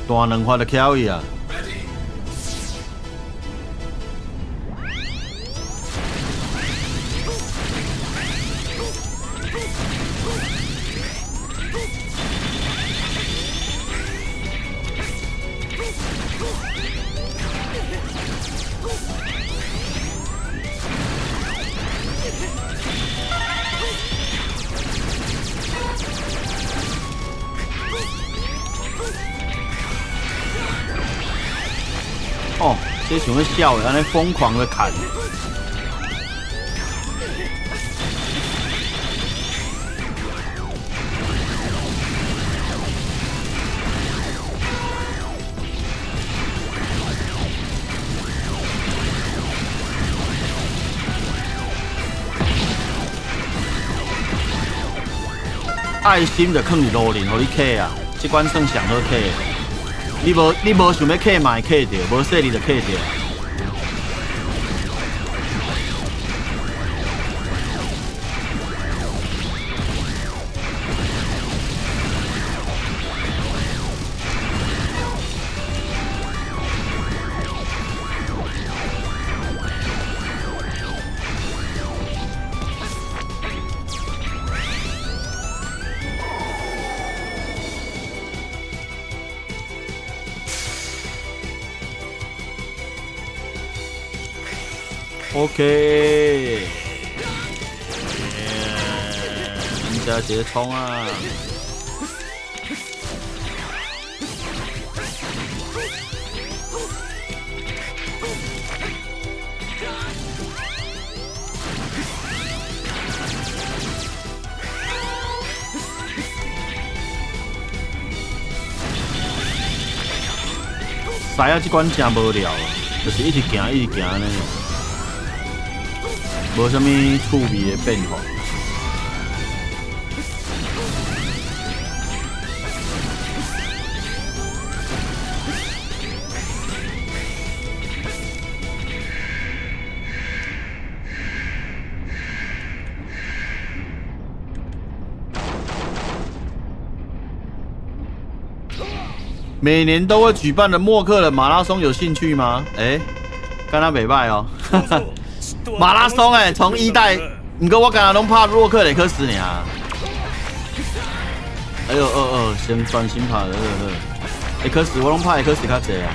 彈兩發就翹伊啊！哦，這想欲痟的，按呢瘋狂的砍。愛心就囥佇路面，予你磕啊！這關算上好磕的。你無想欲磕嘛會磕著，無細膩就磕著。OK，人家直接衝啊！知影這關誠無聊，就是一直行一直行按呢，無啥物趣味的變化。每年都會舉辦的莫克的馬拉松有興趣嗎？欸，敢若袂䆀哦。馬拉松欸，從一代，毋過我敢若攏拍洛克雷克斯爾。哎呦，哦哦，先專心拍，好好。X 我攏拍 X 較濟啊。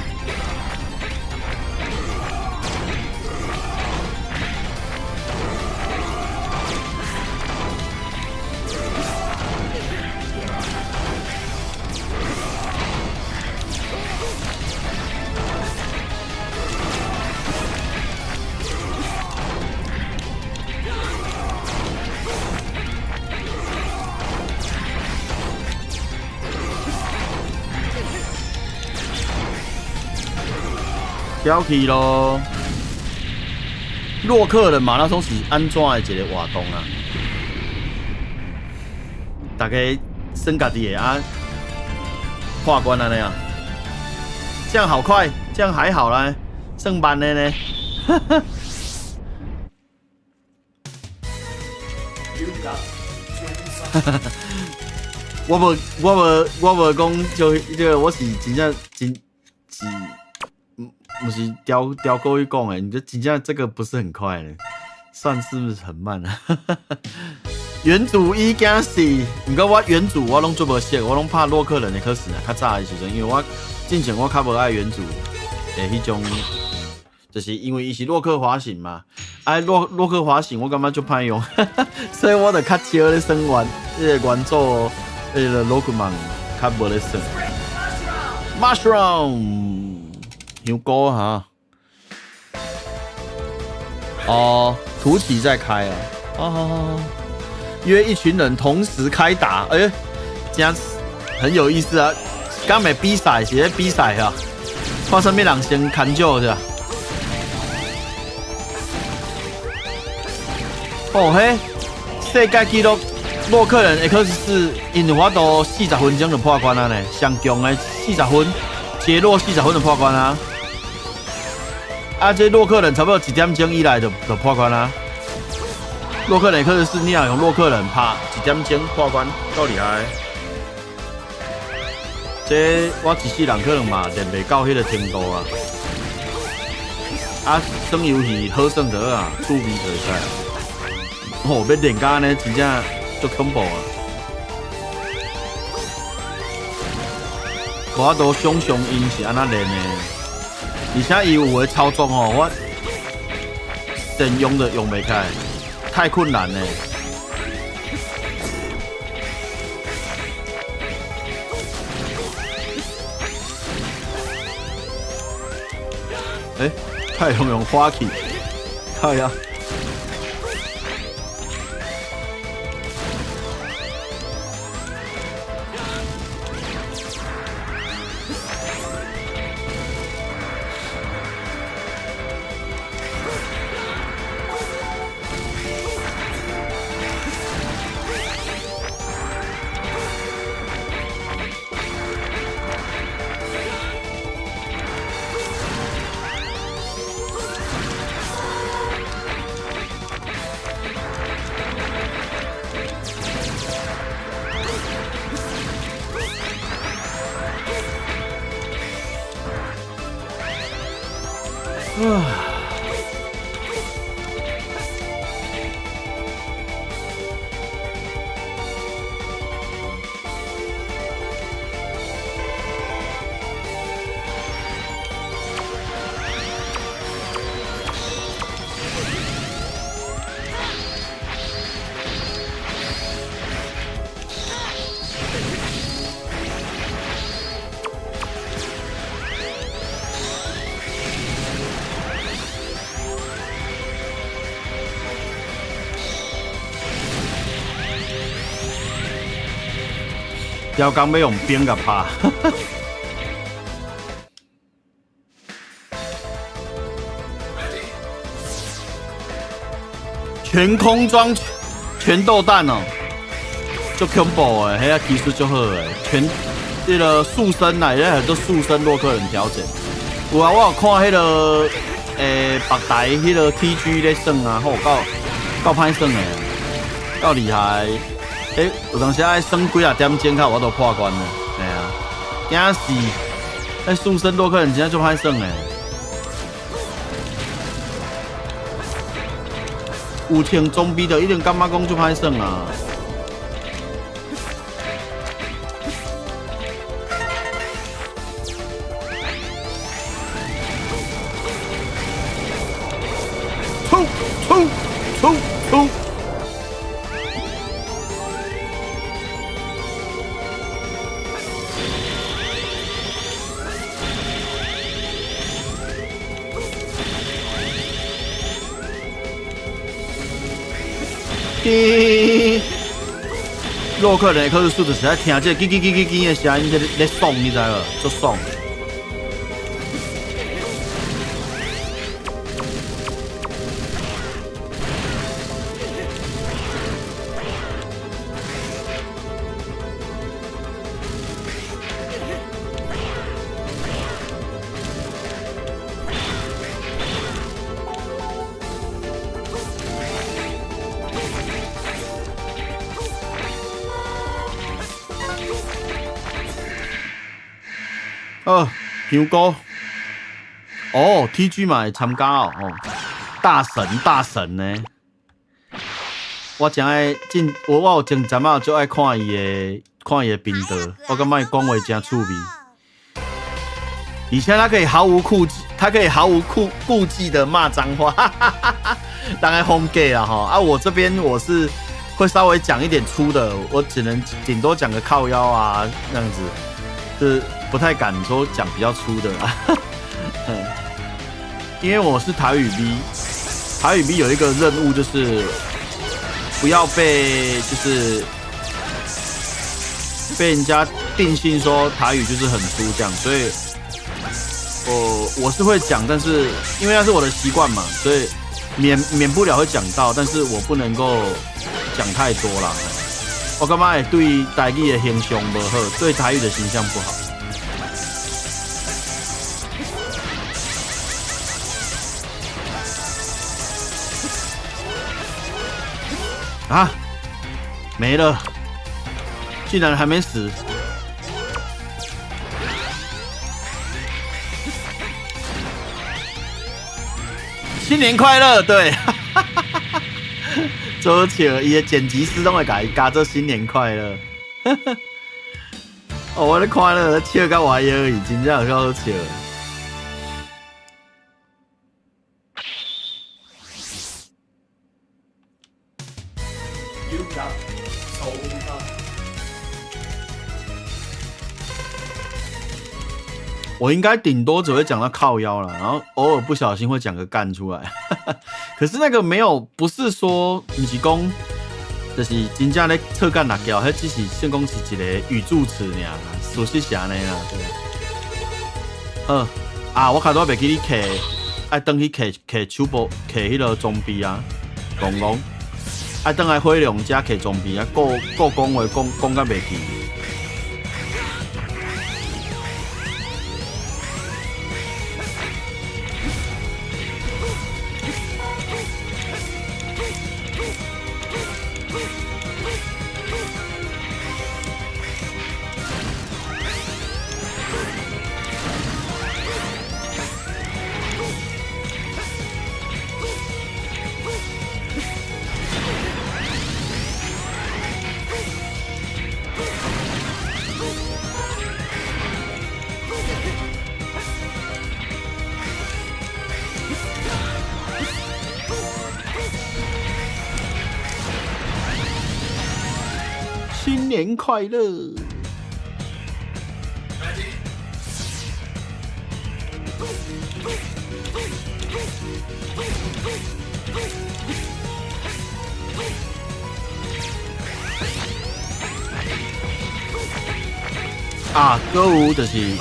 了去咯！洛克人馬拉松是按怎的一個活動啊？大家算家己的啊，破關按呢啊？這樣好快，這樣還好啦，算慢的呢。我無講就這個，我是真正真是。毋是刁刁故意講的，你這真正這個不是很快呢，算是不是很慢啊？元祖一驚死，毋過我元祖我攏做無熟，我攏拍洛克人的 X 啊，較早的時陣，因為我進前我較無愛元祖的彼種，就是因為伊是洛克滑行嘛，啊洛克滑行我感覺足歹用，所以我就較少咧耍原，彼個元祖彼個洛克曼較無咧耍。Mushroom。香菇哈，哦，突起在開啊，哦好好好，約一群人同時開打，哎、欸，這樣很有意思啊。敢會比賽是咧比賽哈，看啥物人先牽少是吧？哦嘿，世界紀錄洛克人 X4，𪜶有法度40分鐘就破關啊呢，上強的四十分，傑洛四十分就破關啊。啊，這洛克人差不多一點鐘以內就破關啦。洛克人可是你若用洛克人拍一點鐘破關，夠厲害。這我一世人可能嘛練袂到彼個程度啊。啊，耍遊戲好耍就好啊，趣味就會使。哦，欲練甲按呢，真正足恐怖啊！無法度想像𪜶是按怎練的。而且伊有的操作吼，我善用都用袂開，太困難了。欸，太用用花器，靠呀！雕工欲用冰共拍，全空裝全導彈哦，足恐怖的，彼個技術足好的，全彼個速升啊，彼個做速升洛克人調整。有啊，我有看彼個別台彼個 TG 咧耍啊，吼夠歹耍的，夠厲害。欸，有當時愛耍幾仔點鐘，才有法度破關呢。嘿啊，驚死！哎，速生洛克人真正足歹耍的。有穿装备就一定感觉讲足歹耍啊。冲冲冲冲！滴，洛克人的考试就是爱听这个叽叽叽叽叽的声音，咧爽，你知无？足爽。哦，香菇。哦，TG 嘛会参加哦，哦，大神大神呢。我真爱进，我有前阵仔就爱看伊的频道，我感觉伊讲话真趣味。以前他可以毫无顾忌的骂脏话，大概风格啦哈。啊，我这边我是会稍微讲一点粗的，我只能顶多讲个靠腰啊那样子，就是不太敢说讲比较粗的啦。因为我是台语 V，台语 V 有一个任务就是不要被就是被人家定性说台语就是很粗这样，所以我是会讲，但是因为那是我的习惯嘛，所以免不了会讲到，但是我不能够讲太多啦。我感觉会对台语的形象不好，对台语的形象不好。啊，没了，竟然还没死！新年快乐，对，做笑，伊的剪辑师拢会共伊加做新年快乐。哦，我咧看了笑到歪腰去，真正有够好笑。我应该顶多只会讲到靠腰了，然后偶尔不小心会讲个干出来。可是那个没有，不是说不是讲，就是真正咧臭干辣椒，彼只是算讲是一个语助词尔，事实是按呢啦。对。好啊，我较早袂记你摕，爱转去摕摕手部，摕彼个装备啊，戆戆，爱转来火龙遮摕装备啊，顾顾讲话讲讲甲袂记。新年快乐！啊，阁有就是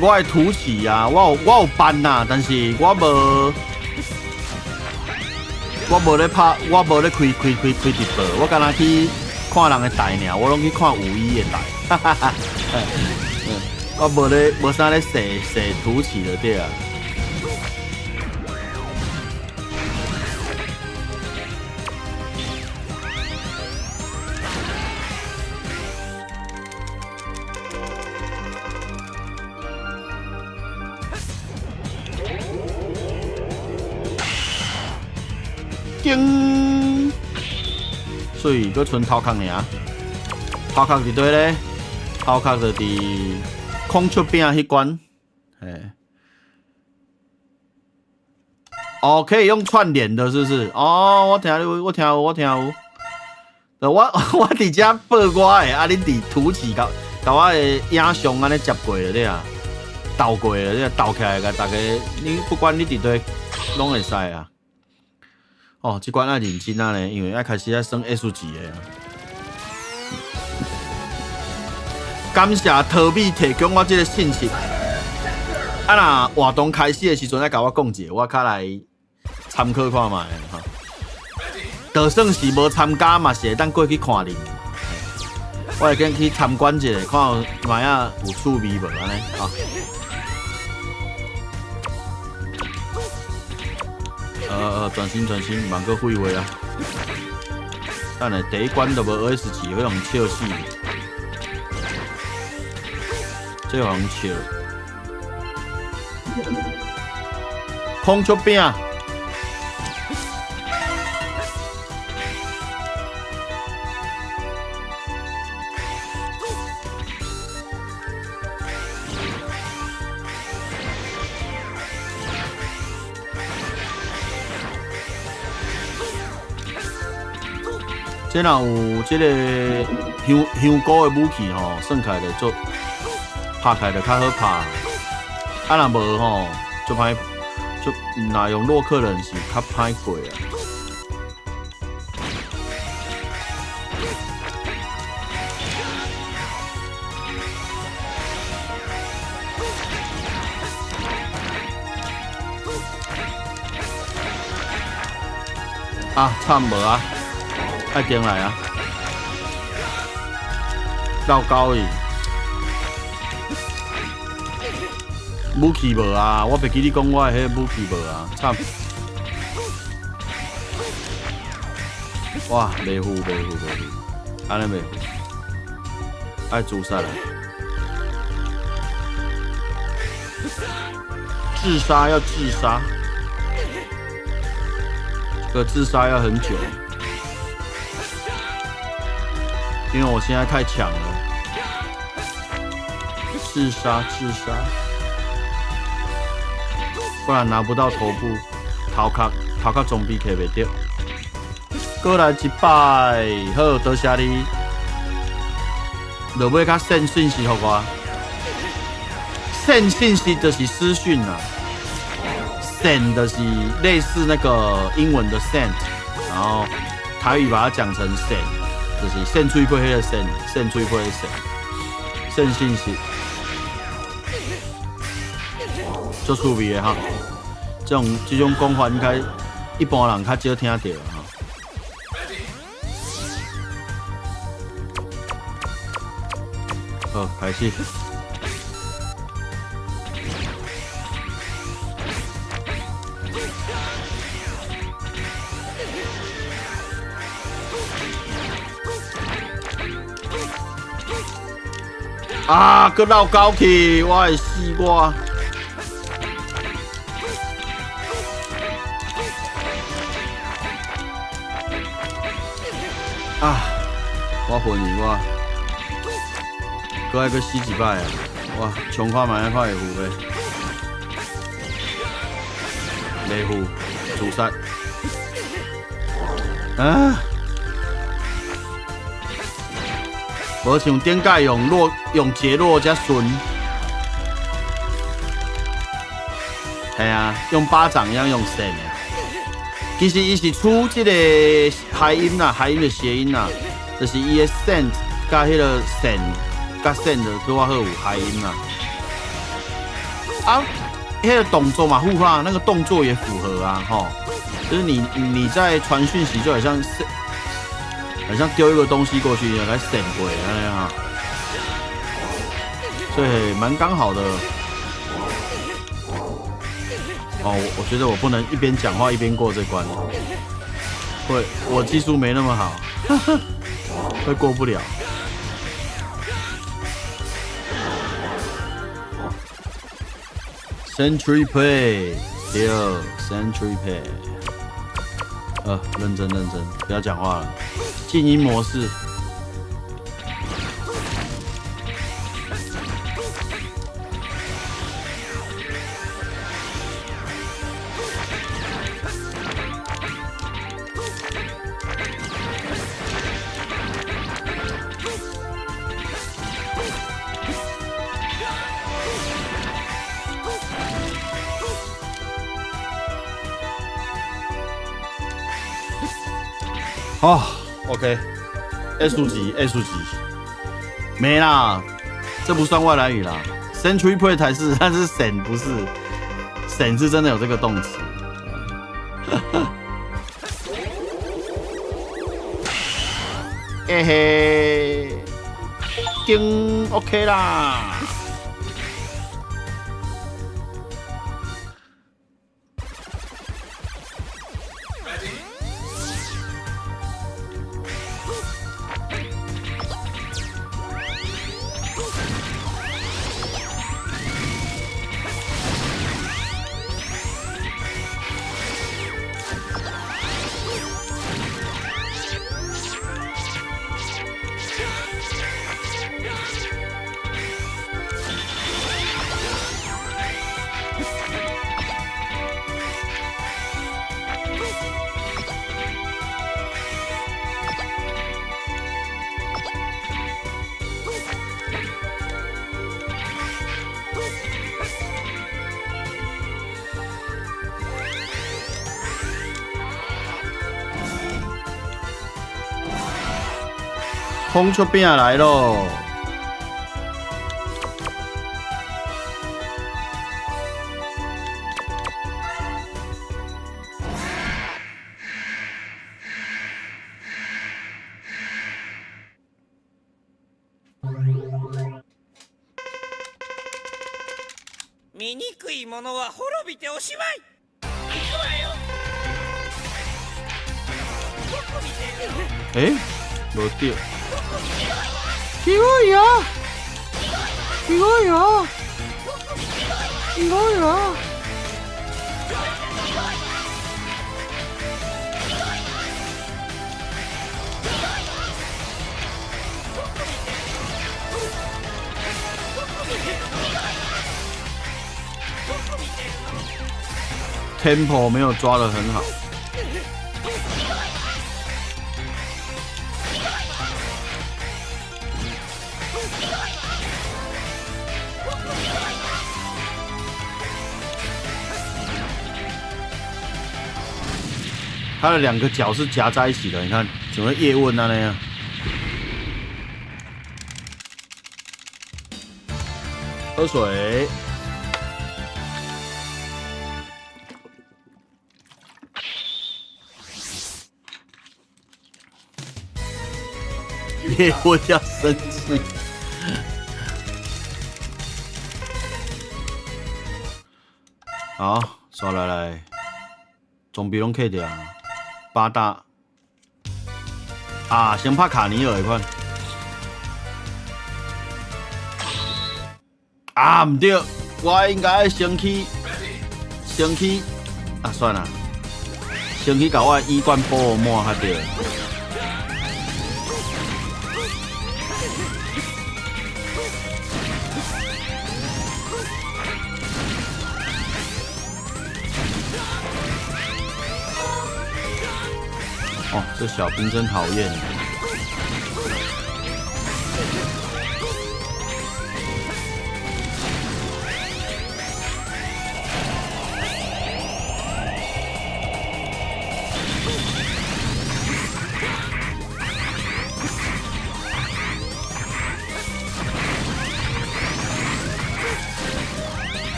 我的图示啊，我有办啦，但是我无咧拍，我无咧开直播，我干焦去看人的台尔，我拢去看五一的台，哈哈哈。我无咧，无啥咧踅踅图示就对啊。叮，媠，閣賰頭殼爾，頭殼佇佗咧？頭殼就佇孔雀餅彼關，嘿。哦，可以用串聯的，是不是？哦，我聽有，我聽有，我聽有。我我佇遮報我的，啊，恁佇凸起共共我的影像按呢接過了對啊，鬥過了對啊，鬥起來共逐家，你不管你佇佗攏會使啊。哦，這關愛認真啊咧，因為愛開始愛算 S 級的。感謝桃美提供我這個信息。啊，若活動開始的時陣，再共我講一下，我較來參考看覓吼。就算是無參加嘛，是會當過去看恁。我會先去參觀一下，看覓仔有趣味無按呢？啊。專心專心，莫閣廢話啊！等下第一關都無 S 級，會予人笑死。這予人笑。孔雀餅。這若有這个香香菇的武器吼，算起來就做拍起來就較好拍。啊，若無吼，就歹，就若用洛克人是較歹過啊。啊，慘無啊！愛轉來啊！繞高伊，武器無啊！我袂記你講我的彼个武器無啊！慘！哇，袂赴袂赴袂赴，按呢袂赴，愛自殺啦！自殺要自殺，這個自殺要很久。因為我現在太強了，自殺自殺，不然拿不到頭部，頭殼頭殼裝備摕袂著。閣來一擺，好，多謝你。落尾較 send 訊息予我，send 訊息就是私訊啦，send 就是類似那個英文的 send，然後台語把它講成 send。就是 send 水批彼个 send，send 水批的 send，send 信息，足趣味的哈。這種講法應該一般人較少聽著哈。好，開始。啊！閣落溝去，我會死我！啊！我昏去我，閣愛閣死一擺啊！我衝看覓看會赴袂？袂赴，自殺！啊！無像頂擺用洛用傑洛遮順，係啊，用巴掌一樣用扇的。其實伊是取這個諧音啦，諧音的諧音啦，就是伊的 send 佮彼个扇佮 send 拄仔好有諧音啦。啊，彼个動作嘛符合，那個動作也符合啊，吼，就是你在傳訊息就好像是。好像丟一個東西過去，來閃過按呢哈，所以蠻剛好的。哦，我覺得我不能一邊講話一邊過這關，會我技術沒那麼好，會過不了。Century Play，對，Century Play。認真認真，不要講話了。靜音模式。好，OK，S 級 S 級，沒啦，這不算外來語啦。Century Play 才是，但是省不是，省是真的有這個動詞。嘿嘿，經 OK 啦。風出餅來咯！醜いものは滅びておしまい。行くわよ。どこ見てるの？欸，無對。すごいよ。すごいよ。すごいよ。Tempo 沒有抓得很好。他的兩個腳是夾在一起的，你看，怎麼葉問啊那樣？喝水。葉問要生氣。好，刷來來，裝備攏扣掉。八大啊，先拍卡尼爾的款啊，毋對，我應該先去，先去啊，算了，先去共我的醫罐補滿較對。哦，這小兵真討厭。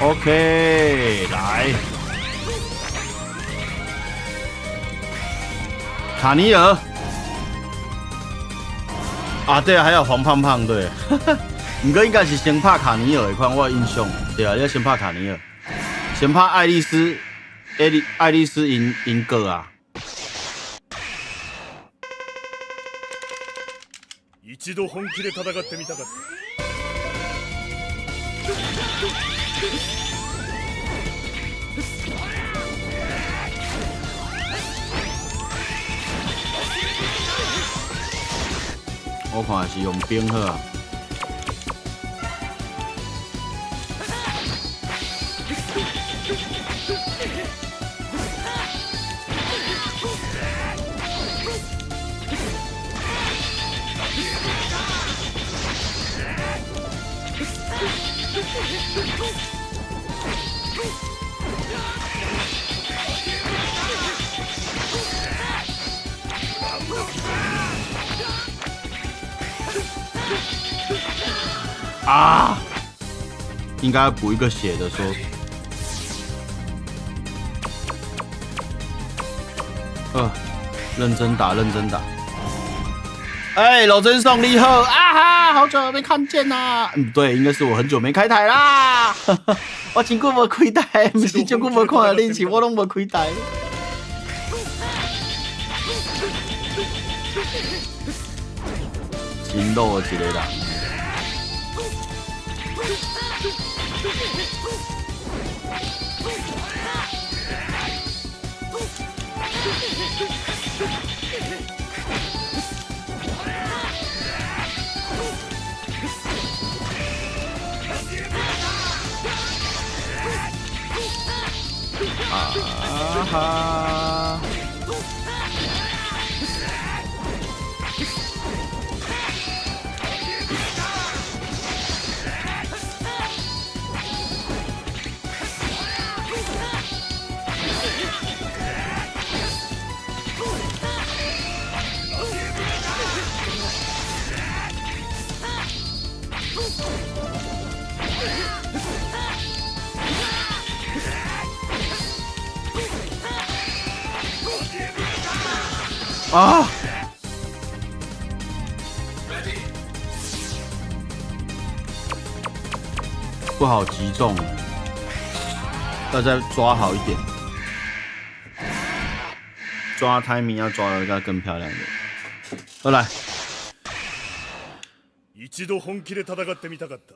OK，來。卡尼爾。啊，對啊，還有黃胖胖，對。毋過應該是先拍卡尼爾的款，我有印象。對啊，你先拍卡尼爾，先拍愛麗絲，愛麗絲𪜶哥啊。一度本気で戦ってみたかった。我看是用冰好啊。啊！應該要補一個血的說。認真打，認真打。哎，老真送你好啊哈，好久沒看見啦。嗯，對，應該是我很久沒開台啦。我真久無開台，毋是真久無看到你，是我攏無開台。真老的一個人。啊哈！啊！不好擊中，大家抓好一點，抓 timing 要抓得更漂亮一點。好來，一度本気で戦ってみたかった。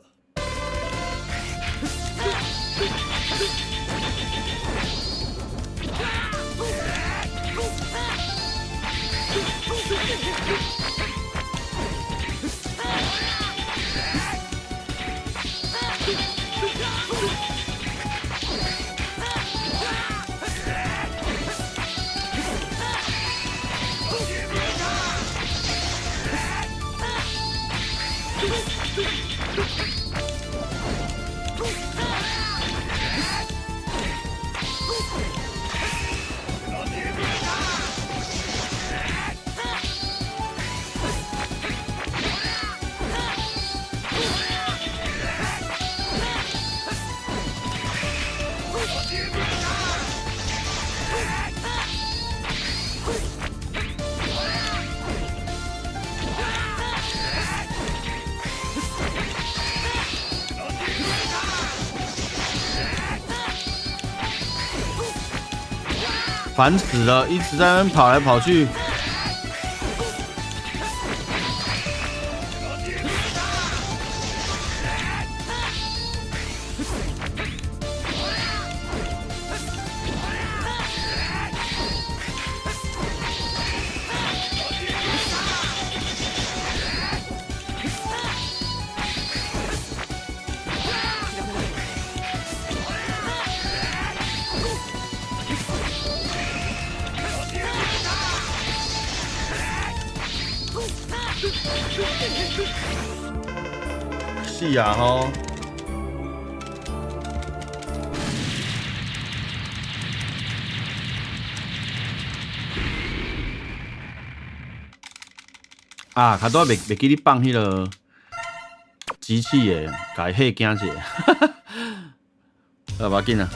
煩死了，一直在那邊跑來跑去。是啊吼。啊，較拄仔袂記你放彼个機器的，共伊嚇驚一下。啊，無要緊啊。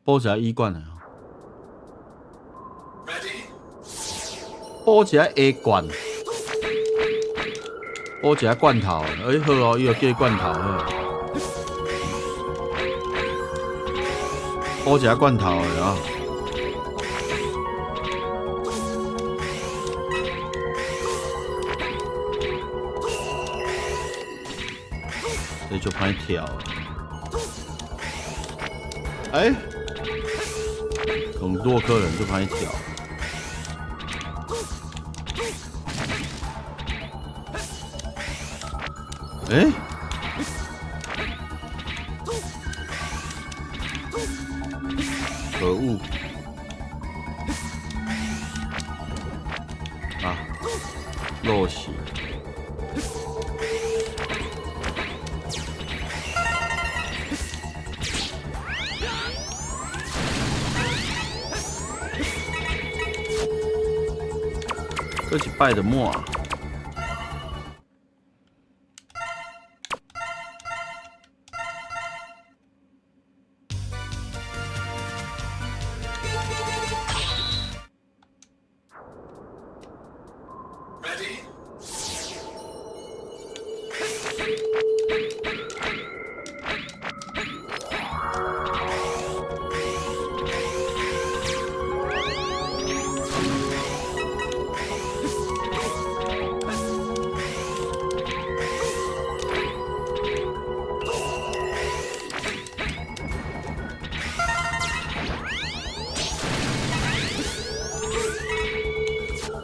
補一下 E 罐啊！補一下 A 罐，補一下罐頭。欸，好哦，伊就叫罐頭好。補一下罐頭的啊！這就歹跳。欸，用洛克人就歹跳。欸？可惡！啊，落死！這一擺就滿。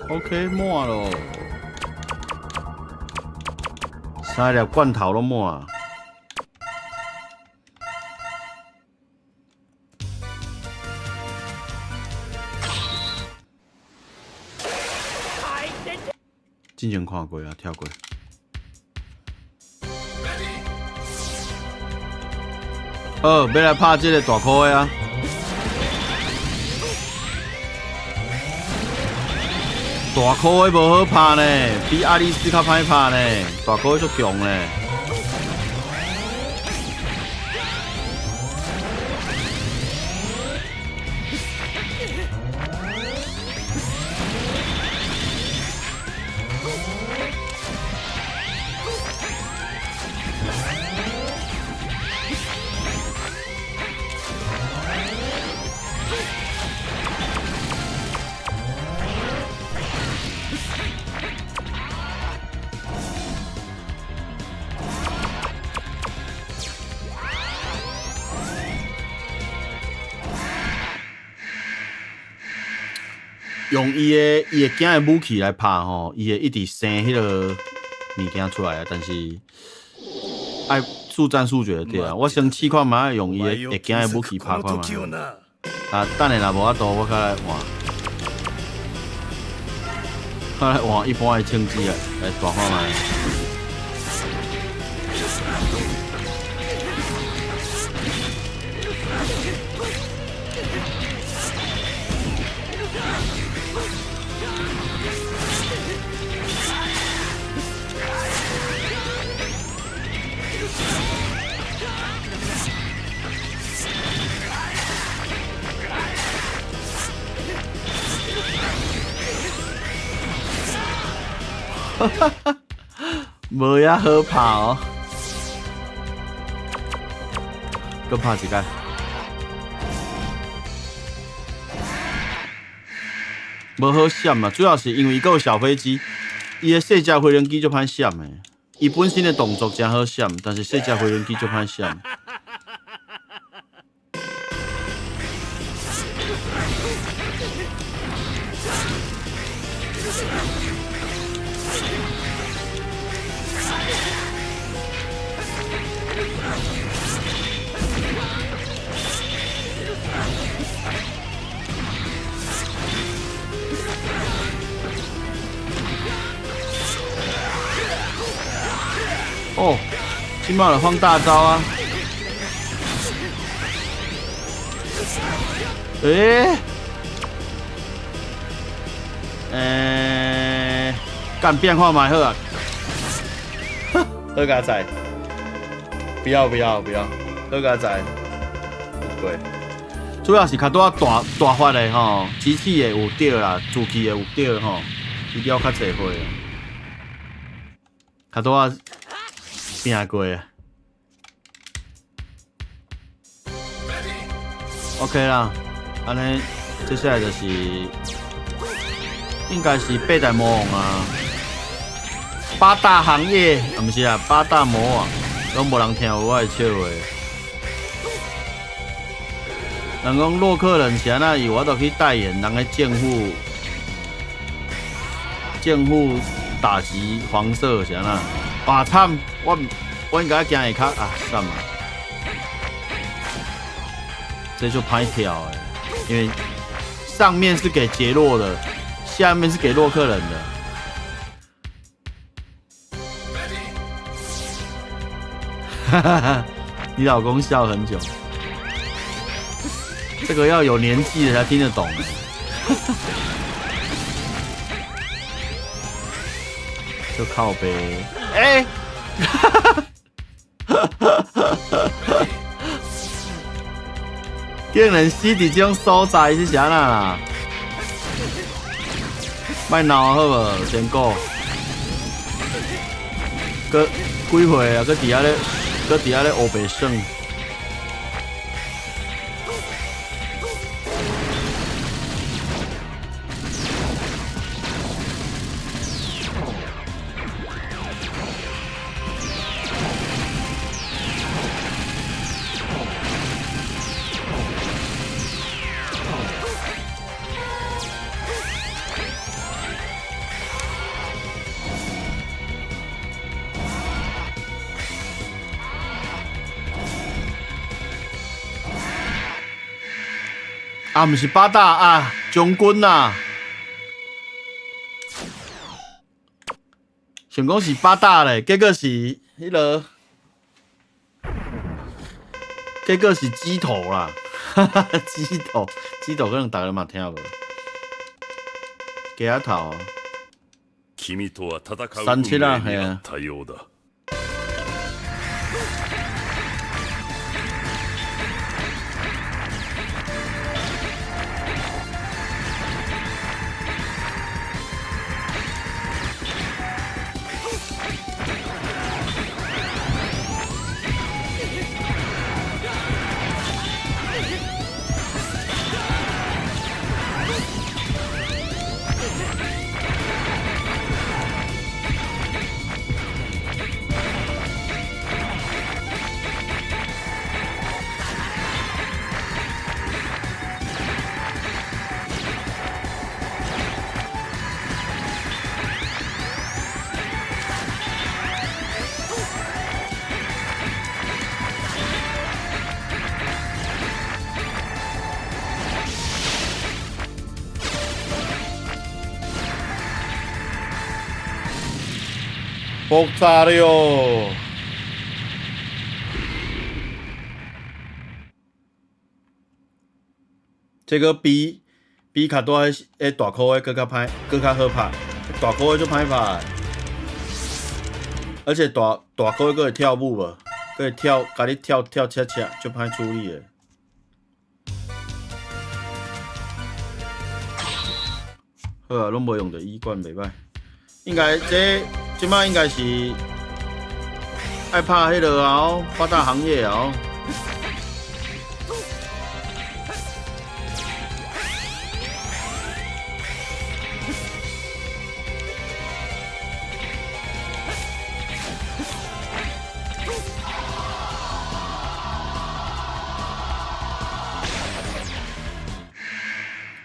OK，滿咯，三粒罐頭攏滿。之前看過啊，跳過。好，欲來拍這個大箍的啊！大箍的無好拍呢，比愛麗絲較歹拍呢。大箍的足強呢。用伊的囝的武器來拍吼，伊會一直生彼个物件出來啊。但是愛速戰速決對啊。我先試看覓，用伊的會驚的武器拍看覓。啊，等下若無法度，我較來換，較來換一般的槍支啊，來大看覓。無遐好拍哦，閣拍一擺。無好閃啊，主要是因為伊閣有小飛機，伊的細隻飛行機足歹閃的。伊本身的動作誠好閃，但是細隻飛行機足歹閃。哦，這馬就放大招啊！欸？欸，幹變化嘛好啊！好佳哉，不要不要不要，好佳哉，對。主要是較拄仔大大發的吼，機器的有對啦，自氣的有對吼，伊了較濟歲啊，較拄仔拼過啊。OK 啦，按呢接下來就是應該是八大魔王啊，八大行業啊，毋是啊，八大魔王，攏無人聽有我的笑話。人講洛克人是按怎伊有法度去代言人的正負，正負打擊黃色是按怎？哇慘！我應該行下跤啊，算啦，這就歹跳的，因為上面是給傑洛的，下面是給洛克人的。哈哈哈，你老公笑很久。這個要有年紀的才聽得懂。就靠北，欸，竟然死佇這種所在是啥啦？莫鬧好無，仙姑。閣幾歲啊？閣佇遐咧，閣佇遐咧烏白耍。啊，毋是八大啊，將軍啊，想講是八大咧，結果是彼个，結果是雞頭啦，哈哈，雞頭，雞頭可能逐个嘛聽無，雞仔頭。三七啊，係啊。爆炸了喲！這個比較大的大箍的閣較歹，閣較好拍。大箍的足歹拍，而且大大箍的閣會跳舞無？閣會跳，共你跳跳恰恰，足歹處理的。好啊，攏無用著醫館袂歹，應該這。這擺應該是愛拍彼个啊，八大行業啊。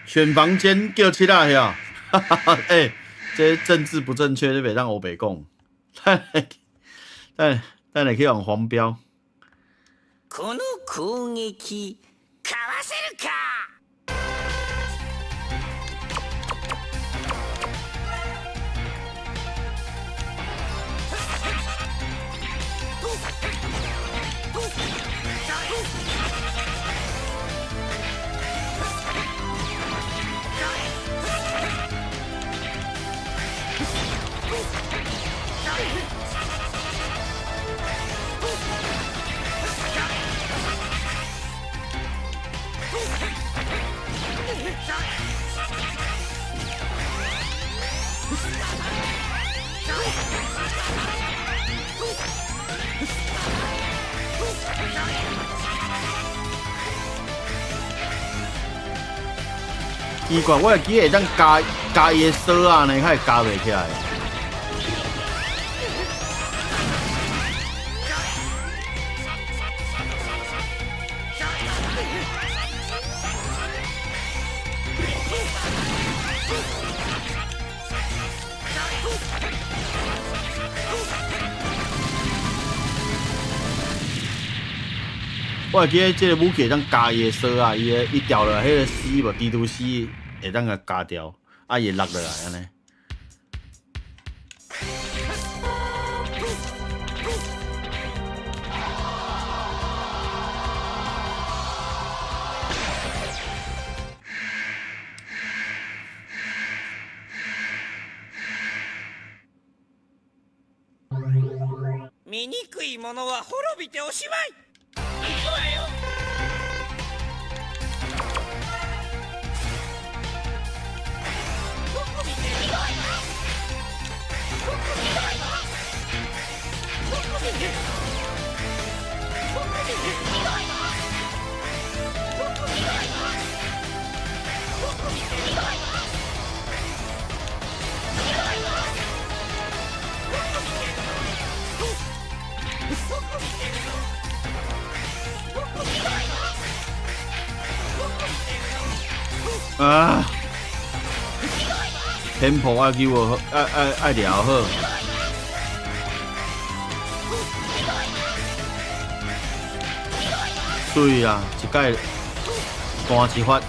選房間叫七仔遐，哈哈哈，欸。這政治不正確，你袂當烏白講。等等下去予黃標。この攻撃かわせるか。奇怪，我會記得會當加加伊的鎖仔呢，較會加袂起來。我會記得這个武器會當加伊的鎖仔，伊的伊掉落來彼个絲無蜘蛛絲會當共加掉，啊伊會落落來按呢。醜いものは滅びておしまい。行くわよ。どこ見てるの？どこ見てるの？どこ見てるの？どこ見てるの？どこ見てるの？どこ見てるの？どこ見てるの？どこ見てるの？どこ見てるの？啊！天婆愛救我，愛愛愛掠好。水啊，一擺彈一發，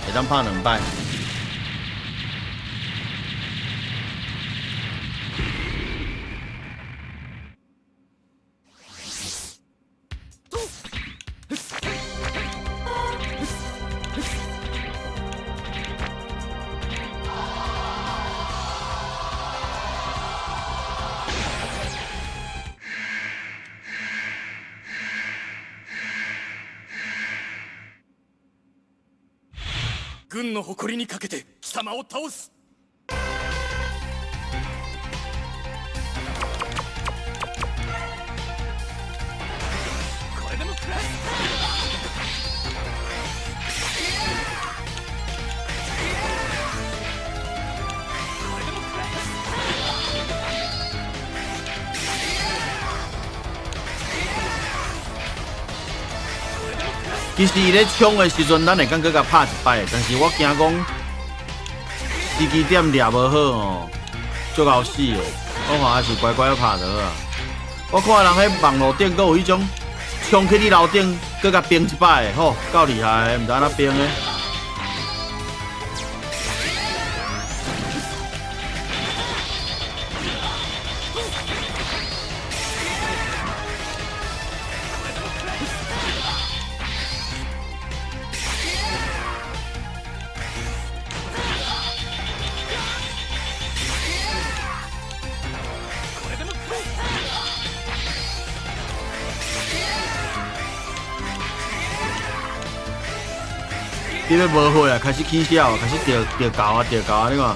會當拍兩擺。軍の誇りにかけて貴様を倒す。これでも食らえ。これでも食らえ。其實伊咧衝的時陣，咱會當閣共拍一擺，但是我驚講時機點掠無好哦，足𠢕死的。我看還是乖乖拍就好啊。我看人彼網路頂閣有彼種衝去你樓頂，閣共冰一擺的，吼，夠厲害的，毋知按怎冰的。你咧無火啊，開始起痟，開始著著猴啊，著猴啊，你看。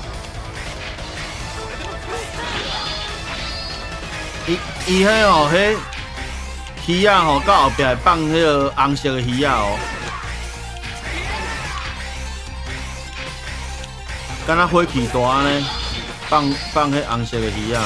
伊伊彼吼，彼魚仔吼，到後壁會放彼个紅色的魚仔哦，敢若火氣大按呢，放放彼紅色的魚仔。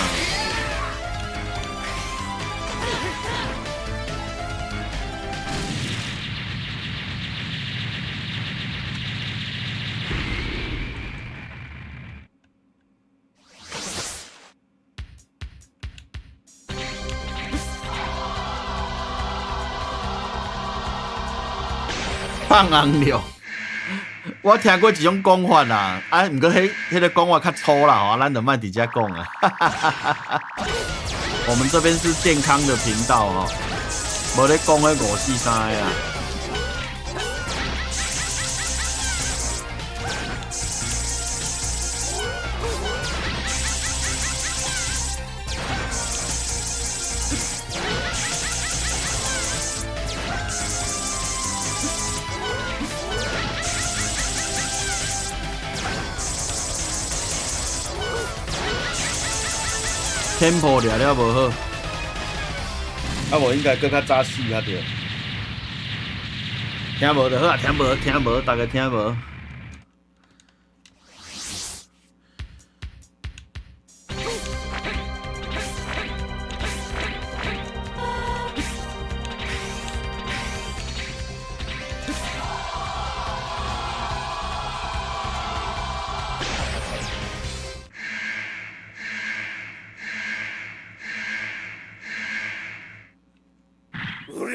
放紅料，我聽過一種講法啦，啊，毋過彼彼个講法較粗啦，吼，咱就莫佇遮講啊。我們這邊是健康的頻道吼，無咧講彼五四三的啦。Tempo 掠了無好。啊無應該閣較早死較對。聽無就好啊，聽無聽無，逐家聽無。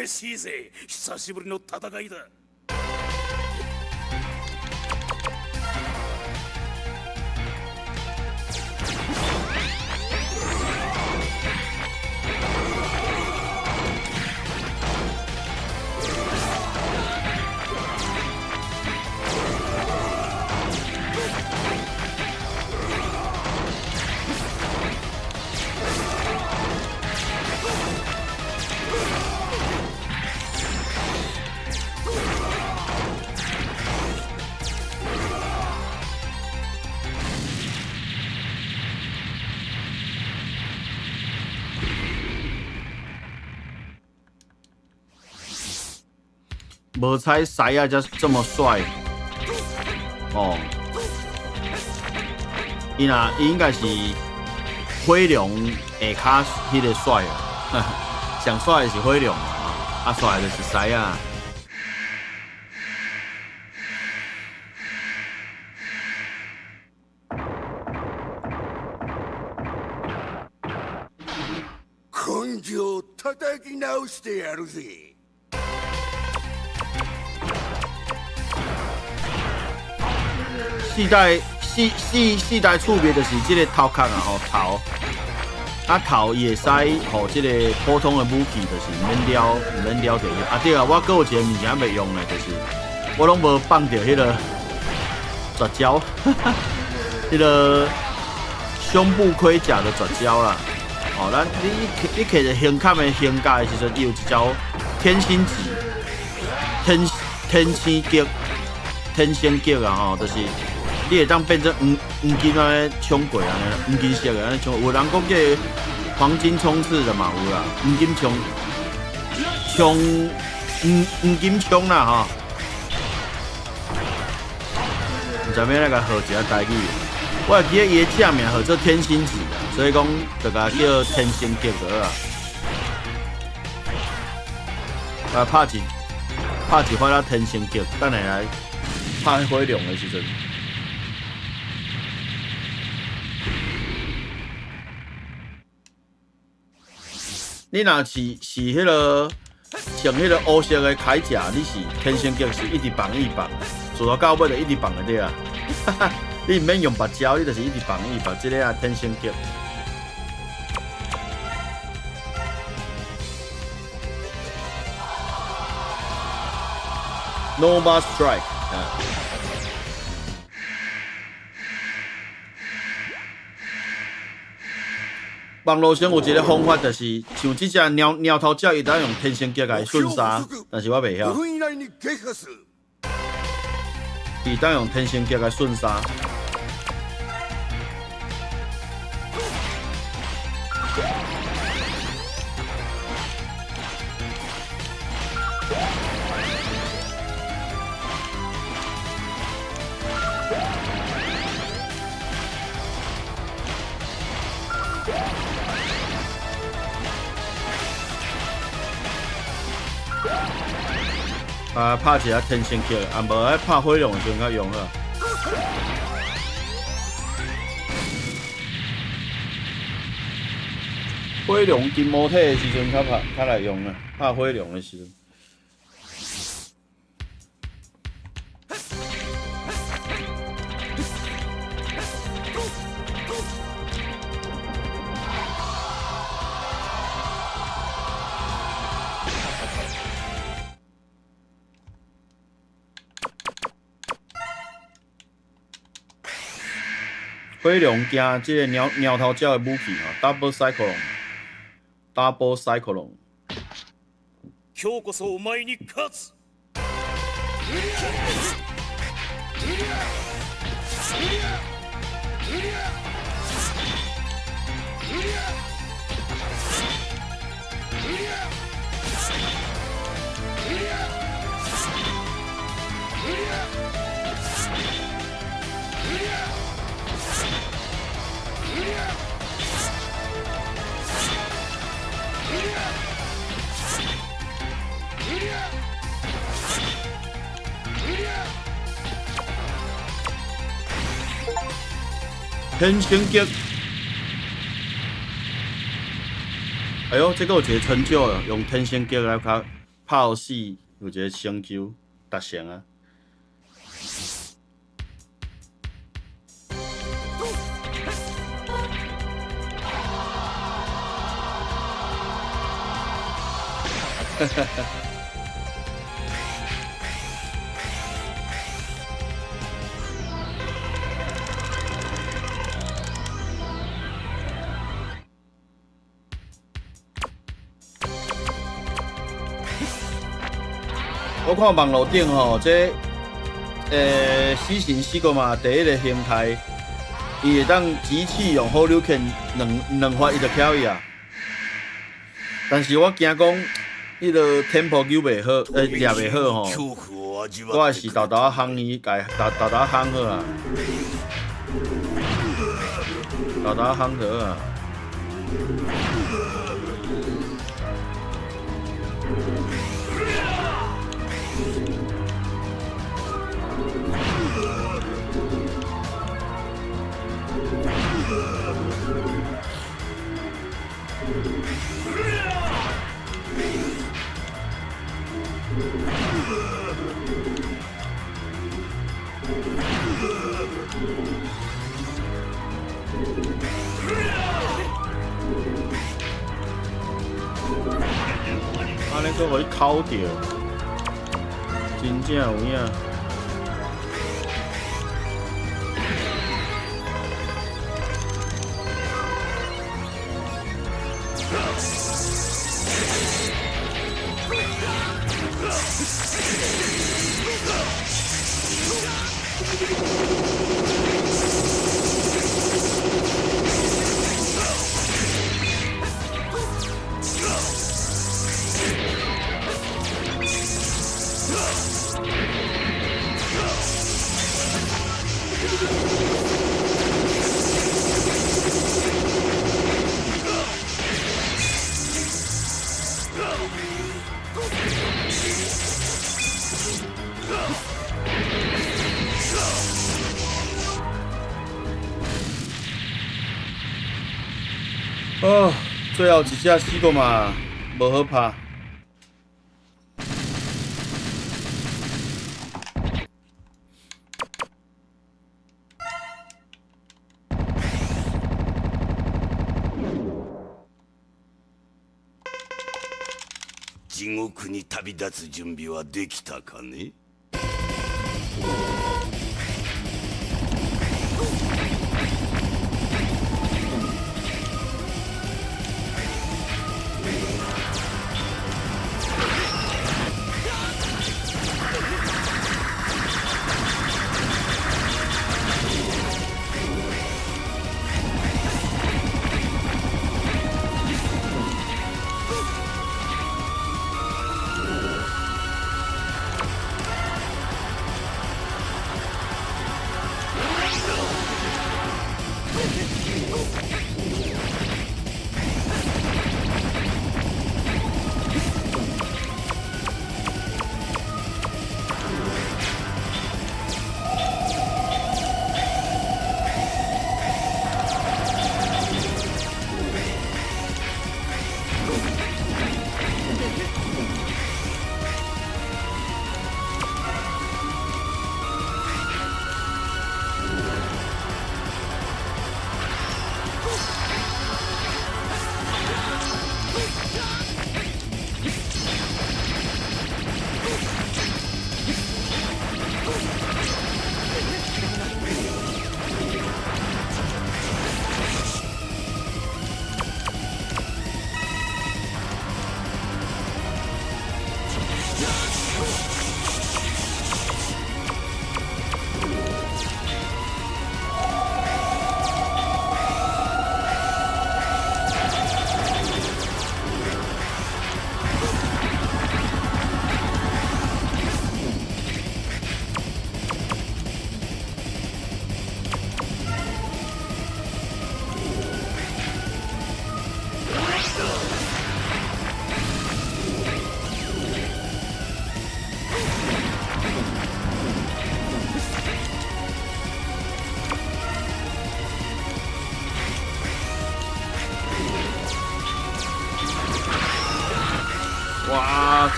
嬉しいぜ、久しぶりの戦いだ。無彩獅仔才這麼帥哦！伊若伊應該是火龍下跤彼个帥啊，上帥的是火龍嘛，啊帥的就是獅仔。根性叩き直してやるぜ。四代四四四代趣味就是這個頭殼啊吼頭，啊頭伊會使予這個普通的武器，就是毋免撩，毋免撩著伊。啊對啊，我閣有一個物件袂用咧，就是我攏無放著彼个絕招，彼个胸部盔甲的絕招啦。哦，咱你你摕著胸坎的胸甲的時陣，伊有一招天星擊，天天星擊，天星擊啊吼，就是。你會當變做黃黃金按呢衝過按呢，黃金色的按呢衝。有人講叫黃金衝刺的嘛有啦，黃金衝衝黃黃金衝啦吼。毋知欲來共號一下台語，我會記得伊的正名號做天星子啦，所以講就共叫天星擊就好啊。啊，拍一發仔天星擊，等下來拍火龍的時陣。你若是是彼个穿彼个烏色的鎧甲，你是天星擊是一直放一直放，自頭到尾就一直放的對啊。你毋免用別招，你就是一直放一直放，這个啊天星擊。Nova Strike 啊。網路上有一个方法，就是像這隻貓貓頭鳥，伊當用天星擊來瞬殺，但是我袂曉。伊當用天星擊來瞬殺。啊，拍一下天星擊，啊無愛拍火龍的時陣較用好。火龍金毛體的時陣較拍較來用啊，拍火龍的時陣。火龍驚這個貓貓頭鳥的武器吼，Double Cyclone，Double Cyclone。今日こそお前に勝つ。天星擊。哎喲，這閣有一個成就，用天星擊來較拍死，有一個成就達成啊！哈哈哈。我看網路頂吼，這死神西格瑪第一个形態，伊會當集氣用火流拳兩兩發伊就翘伊啊。但是我驚講，彼个 tempo 扭袂好，掠袂好吼，我還是沓沓仔烘伊，共沓沓沓仔烘好啊，沓沓仔烘就好啊。按呢閣予伊哭著，真正有影。哦，最後一隻死過嘛，無好拍。地獄に旅立つ準備はできたかね？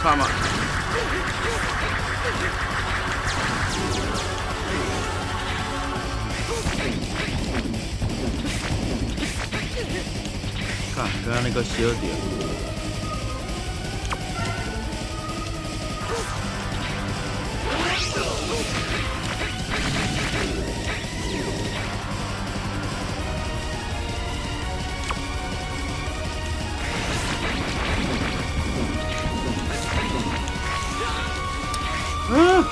慘啊！看，剛剛那個小點。嗯。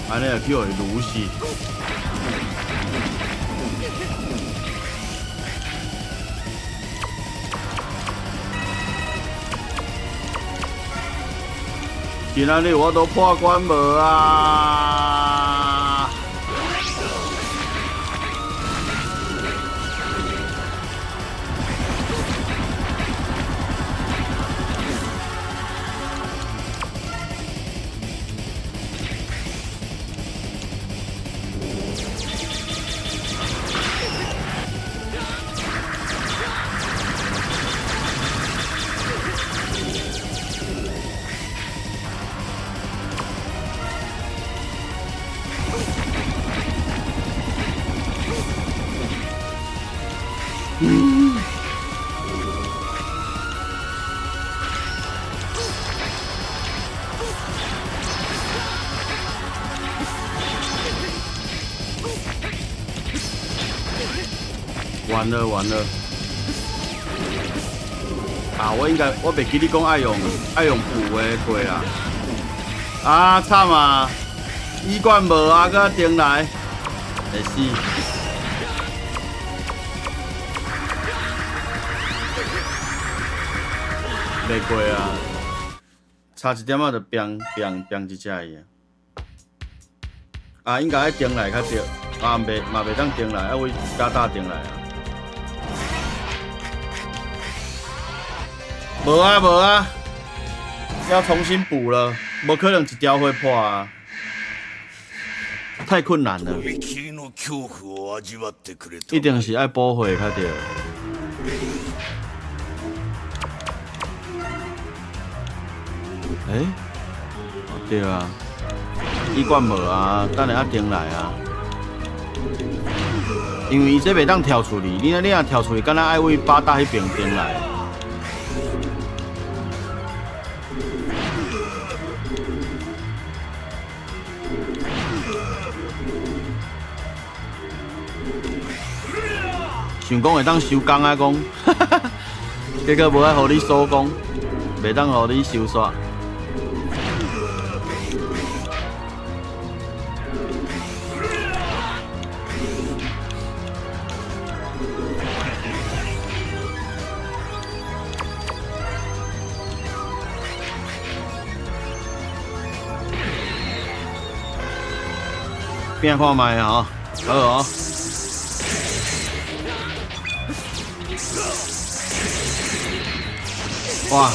按呢就去予伊擼死。今仔日我都破關無啊！完了完了！啊，我應該我袂記你講愛用符的過啦。啊，慘啊！醫館無啊，閣重來，會死。袂過啊，差一點仔就變變變一隻伊啊！啊，應該愛重來較對，啊，袂嘛袂當重來，愛為加大重來啊！無啊無啊，要重新補了，無可能一條會破啊，太困難了。一定是愛補血較對。欸？對啊，醫館無啊，等下愛重來啊。因為伊這袂當跳出去，你若跳出去，敢若愛為八大彼邊重來。想講會當收工啊，講，結果無愛予你收工，袂當予你收煞。變看覓啊！好哦。哇，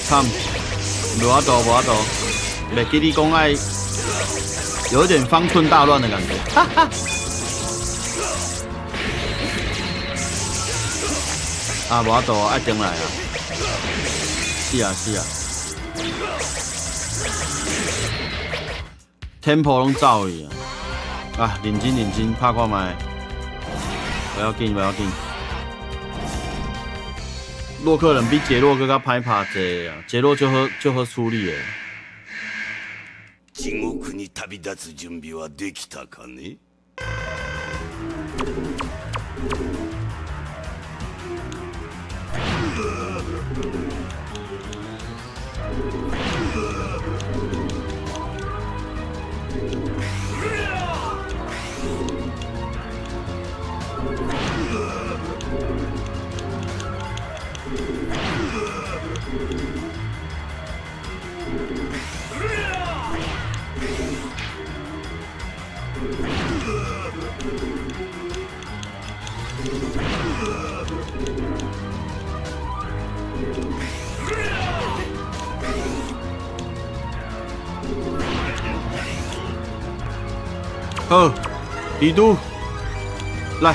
慘，無法度，無法度，袂記你講愛，有一點方寸大亂的感覺，哈哈。啊，無法度，愛重來啊！是啊，是啊。Tempo 攏走去啊！啊，認真認真拍看覓，不要緊，不要緊。洛克人比傑洛閣較歹拍濟啊，傑洛就好處理的。地獄に旅立つ準備はできたかね？好，蜘蛛，來。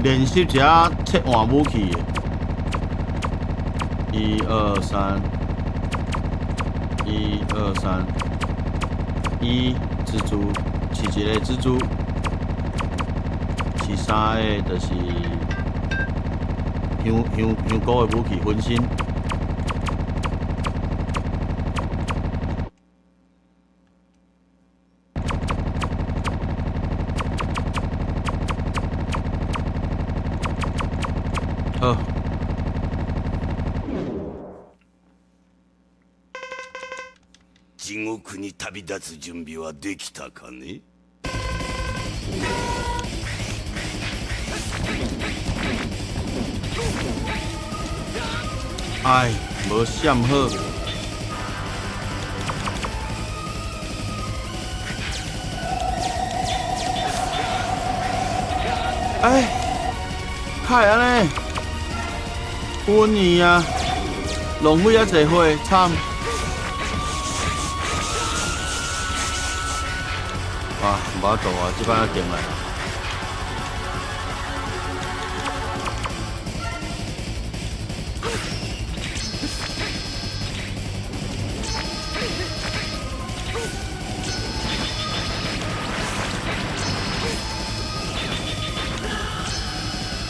練習一下切換武器的，一二三，一二三，一蜘蛛，飼一个蜘蛛，飼三个就是香香香菇的武器分身。好。地獄に旅立つ準備はできたかね？哎，無閃好。哎，哪會按呢？瘟疫啊，浪費遐濟血，慘！啊，無法度啊，這擺仔停來。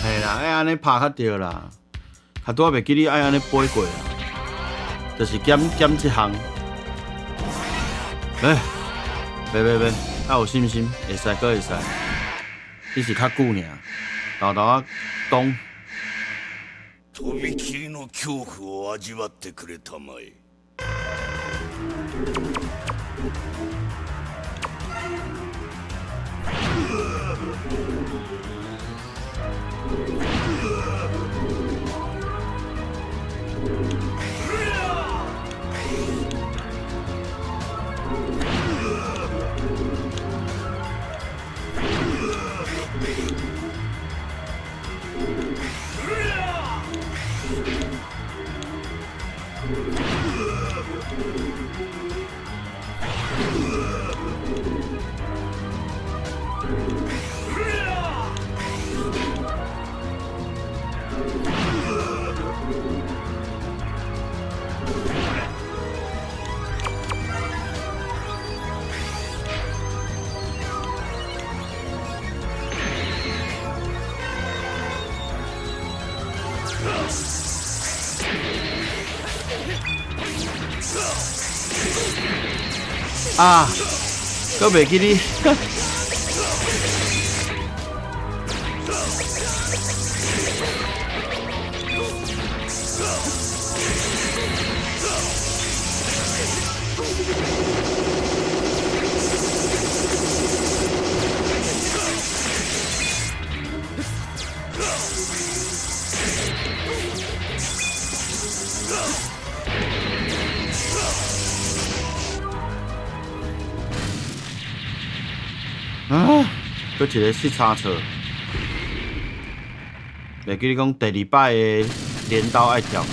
嘿啦，愛按呢拍較著啦，較拄仔袂記你愛按呢飛過啦，就是減減這項。欸，袂袂袂，愛有信心，會使閣會使。只是較久爾，沓沓仔擋。とびきりの恐怖を味わってくれたまえ。啊，閣袂記你。啊！閣一个失差錯，袂記你講第二擺的鐮刀愛跳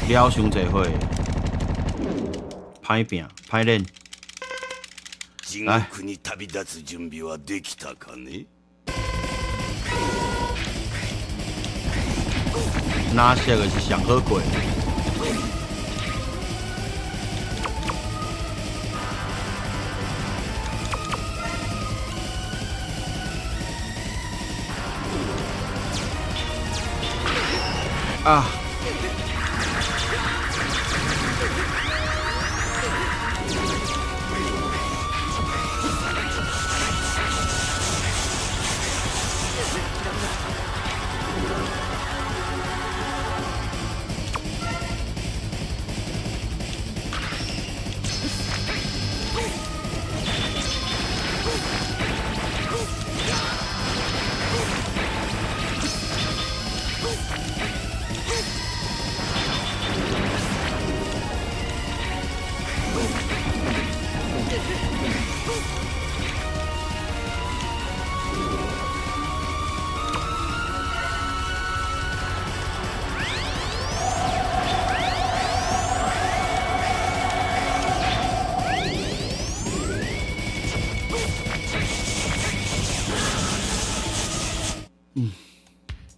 了傷濟血，歹拼歹練。地獄に旅立つ準備はできたかね？藍色的是上好過。啊！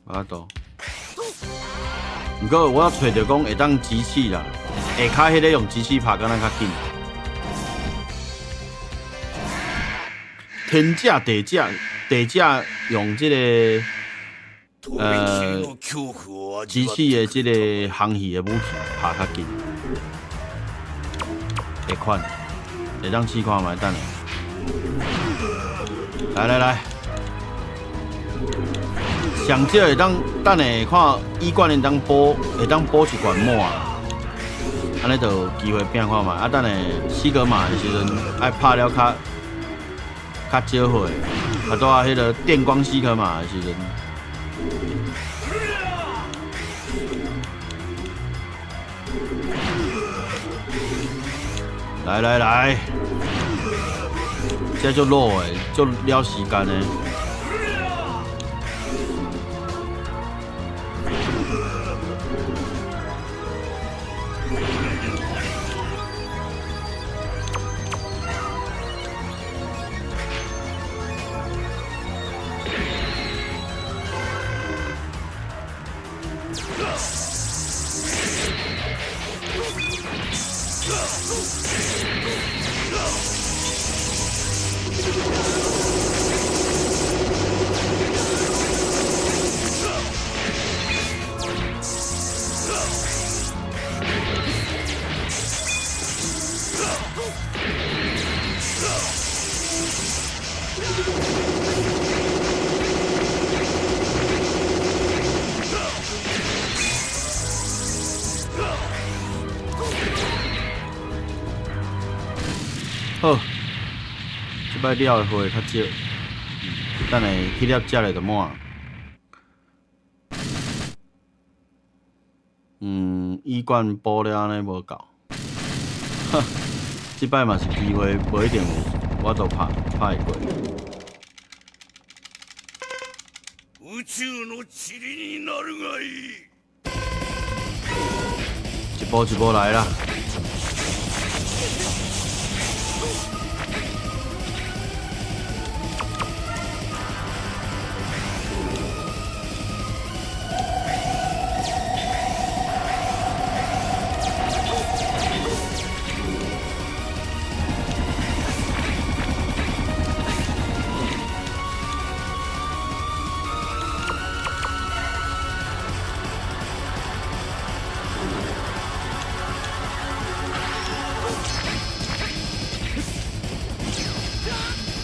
無法度。毋過我揣著講會當集氣啦，下跤彼個用集氣拍敢若較緊。天者地者地者用這個集氣的這個空氣的武器拍較緊，會款會當試看覓，等下。來來來。上少會當等下看醫館會當補，會當補一罐滿，按呢就有機會拼看覓。啊，等下西格瑪的時陣愛拍了較較少血，啊，拄仔彼个電光西格瑪的時陣。來來來，這足老的，足了時間的。好，這擺了的血較少，等下彼粒食咧就滿。醫館補了按呢無夠，哈，這擺嘛是機會，無一定有，我都拍拍會過。宇宙の塵になるがいい。一步一步來啦。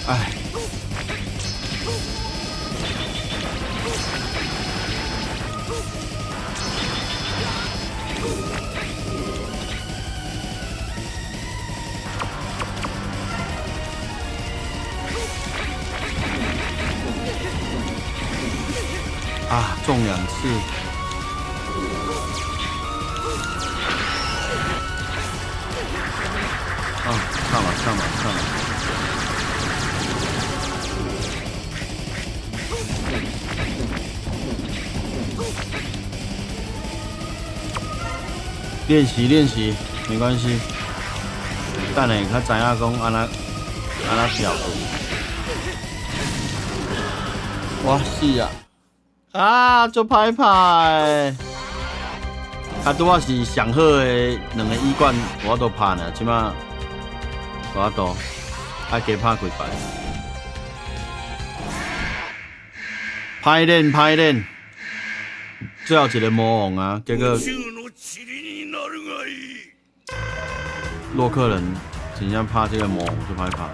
唉，啊，中兩次。啊，上了上了上了。練習練習，沒關係。等下較知影講按怎按怎跳。我死啊！啊，足歹拍。啊，拄仔是上好的兩个医馆，無法度拍呢，這馬無法度，愛加拍幾擺。歹練歹練，最後一个魔王啊，結果宇宙の塵になるがいい。洛克人真正拍這个魔王就歹拍。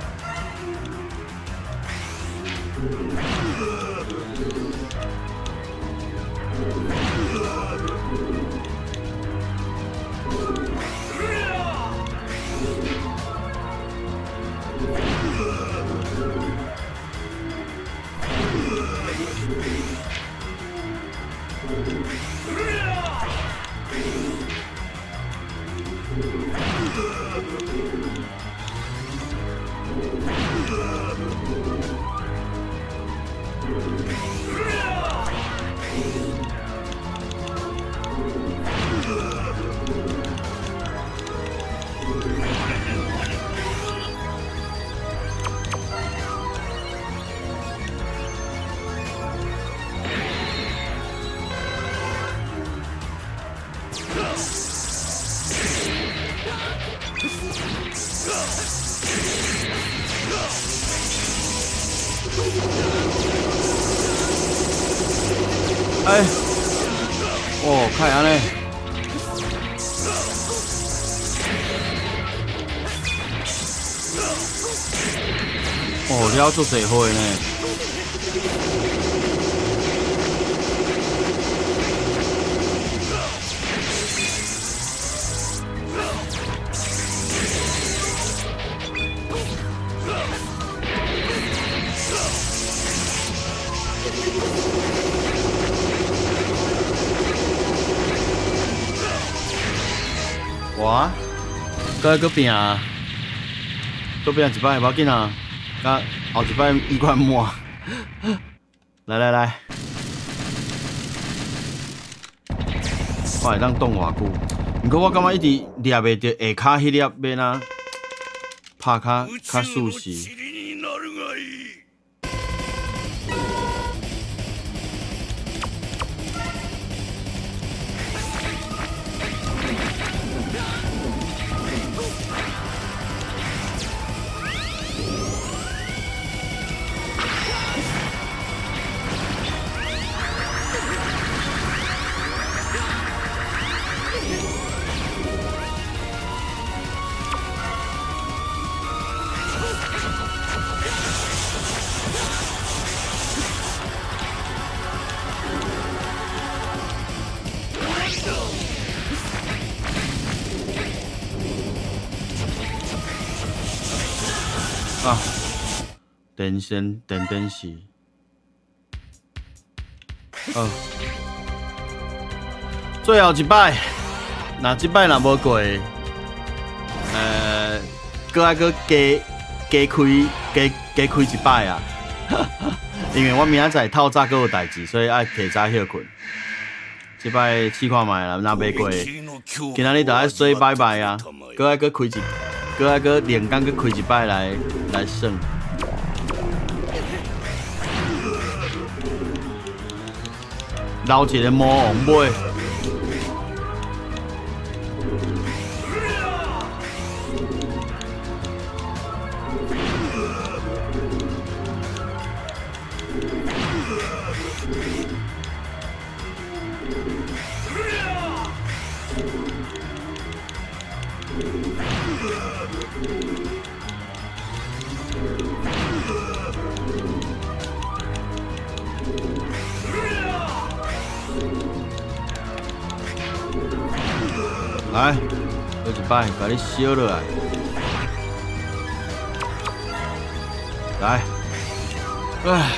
哎，哦，較會按呢。哦，了足濟血呢。哇！閣愛閣拼，閣拼一擺無要緊啊，佮後一擺醫館滿。來來來，我會當擋偌久？毋過我感覺一直掠袂著下跤彼粒欲按怎拍較宇較宙の舒適。塵になるがいい。啊！電線電電死。好，最後一擺，若這擺若無過，閣愛閣加加開加加開一擺啊！因為我明仔載透早閣有代誌，所以愛提早歇睏。這擺試看覓啦，若袂過，今仔日就愛說拜拜啊！閣愛閣開一，閣愛閣連工閣開一擺來來耍。留一个魔王尾。來，閣一擺，共你燒落來。來，唉，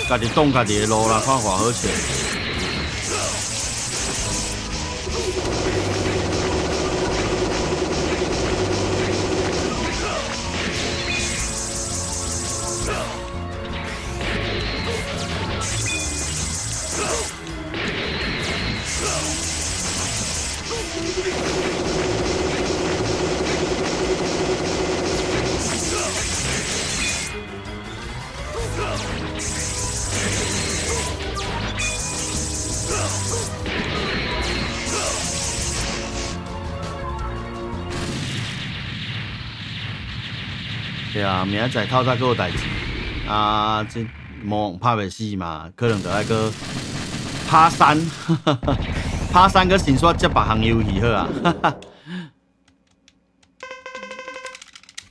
家己擋家己的路啦，看偌好笑。對啊，明仔載透早閣有代誌，啊，這魔王拍袂死嘛，可能就愛閣拍三，拍三閣先煞接別項遊戲好啊。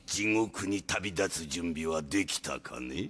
地獄に旅立つ準備はできたかね？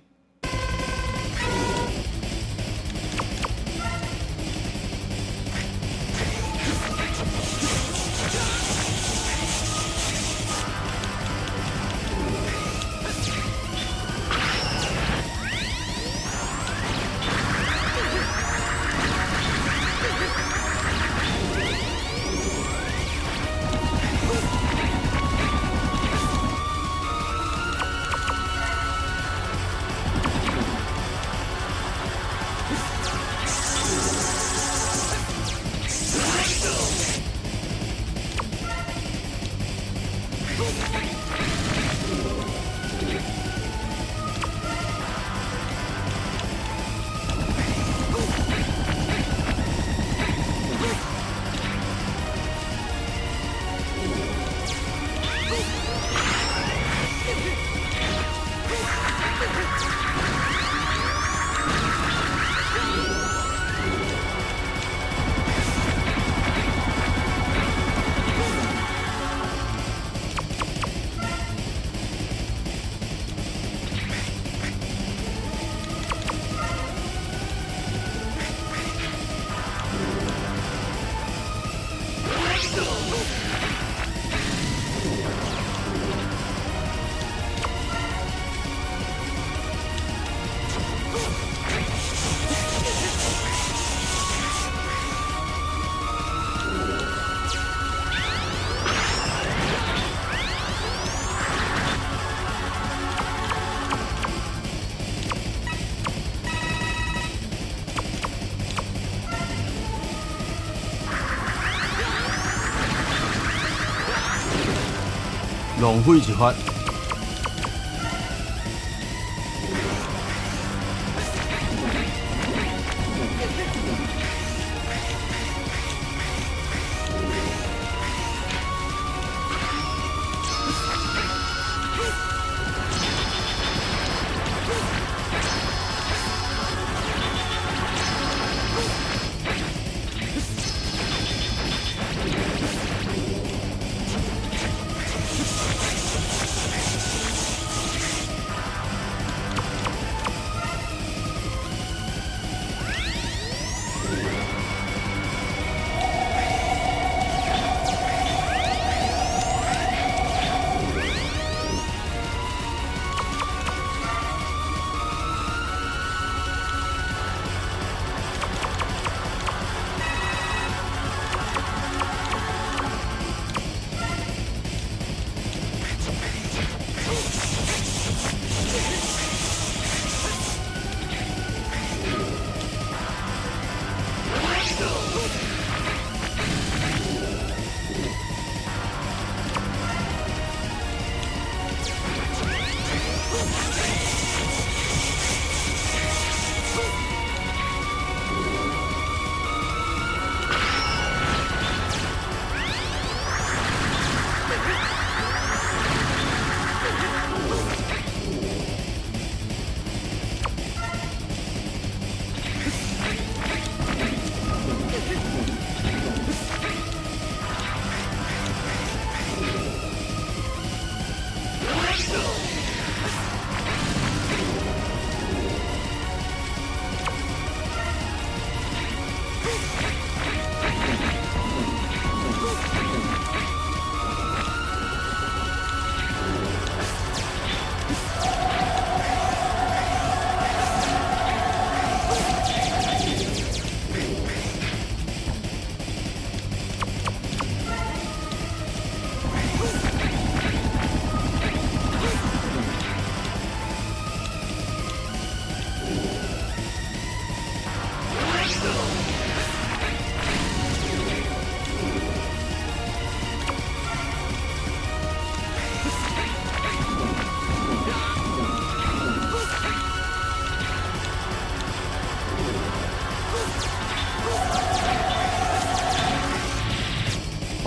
浪費一發。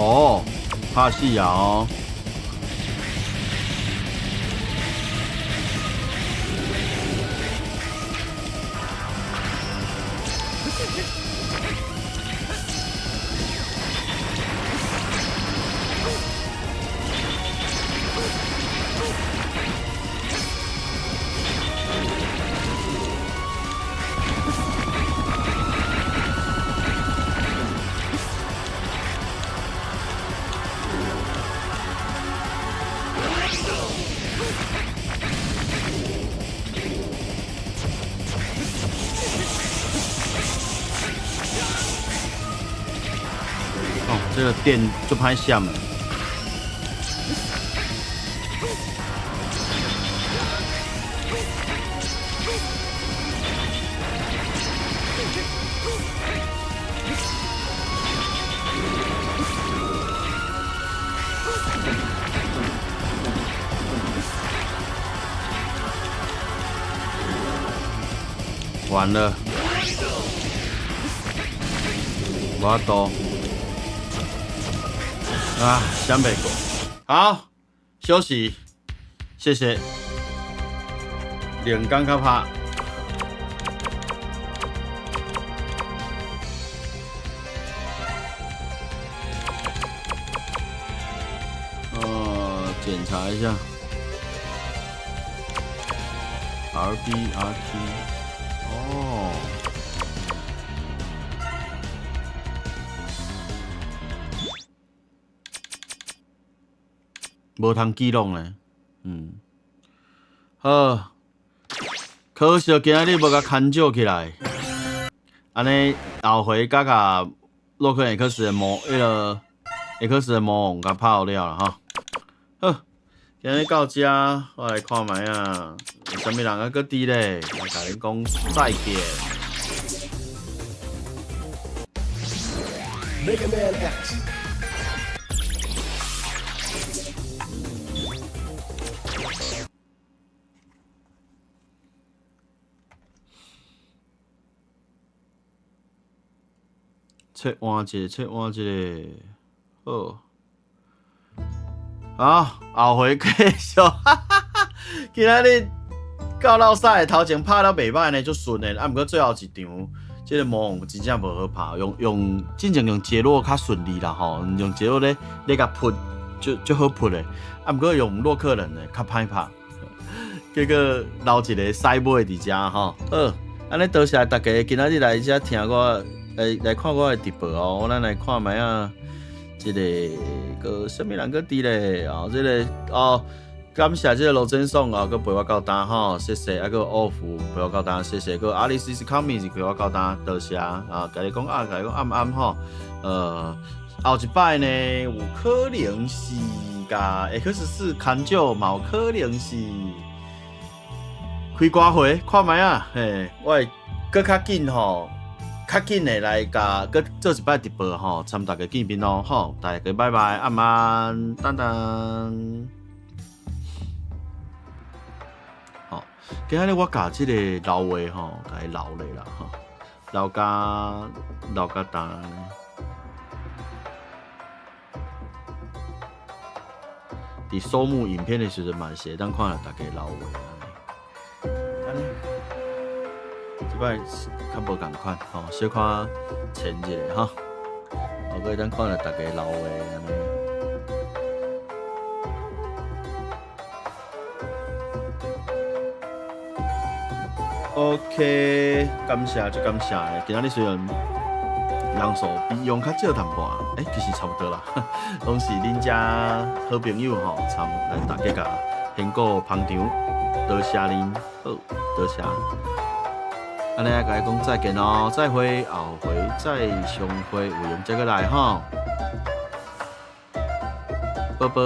哦，拍死啊！哦。這个電足歹閃的。完了，無法度啊，閃袂過。好，休息，謝謝。兩工較拍。檢查一下。R B R T。哦。無通記錄呢，嗯，好，可惜今仔日無共牽招起來，按呢後回閣共洛克 X 的魔，彼个 X 的魔王共拍了啦吼。好，今日到遮，我來看覓啊，有啥物人猶閣佇咧？來共恁講再見。 Mega Man X. 切換一個，切換一個，好。好，後回繼續。今仔日到落屎頭前拍了袂䆀呢，足順的。啊，毋過最後一場，這个魔王真正無好拍，用用進前用傑洛較順利啦吼，用傑洛咧咧共撲，足足好撲的。啊，毋過用洛克人呢較歹拍，結果留一个屎尾佇遮吼。好，按呢多謝大家今仔日來遮聽我，來來看我的直播哦。咱來看覓仔，這个閣啥物人閣佇咧？哦，這个哦。感謝這个羅真爽哦，閣陪我到今吼，謝謝。啊，閣奧福陪我到今，謝謝。閣阿里斯是康米是陪我到今，多謝啊。共你講啊，共你講暗暗吼。後一擺呢，有可能是共 X4牽招，嘛有可能是開歌會，看覓仔。嘿，我會閣較緊吼，較緊的來共閣做一擺直播吼，參大家見面咯吼。大家拜拜，暗安，等等。今仔日我共這个留話吼，共伊留咧啦吼，留甲留甲今。佇收幕影片的時陣嘛是會當看著大家留話按呢。這擺較無仝款吼，小可淺一下吼，閣會當看著大家留話按呢。OK，感謝，足感謝的。今仔日雖然人數比用較少淡薄仔，欸，其實差不多啦，攏是恁遮好朋友吼，參來大家共蘋果捧場，多謝恁，好，多謝。按呢，共你講再見囉，再會，後回再相會，有緣再閣來吼，拜拜。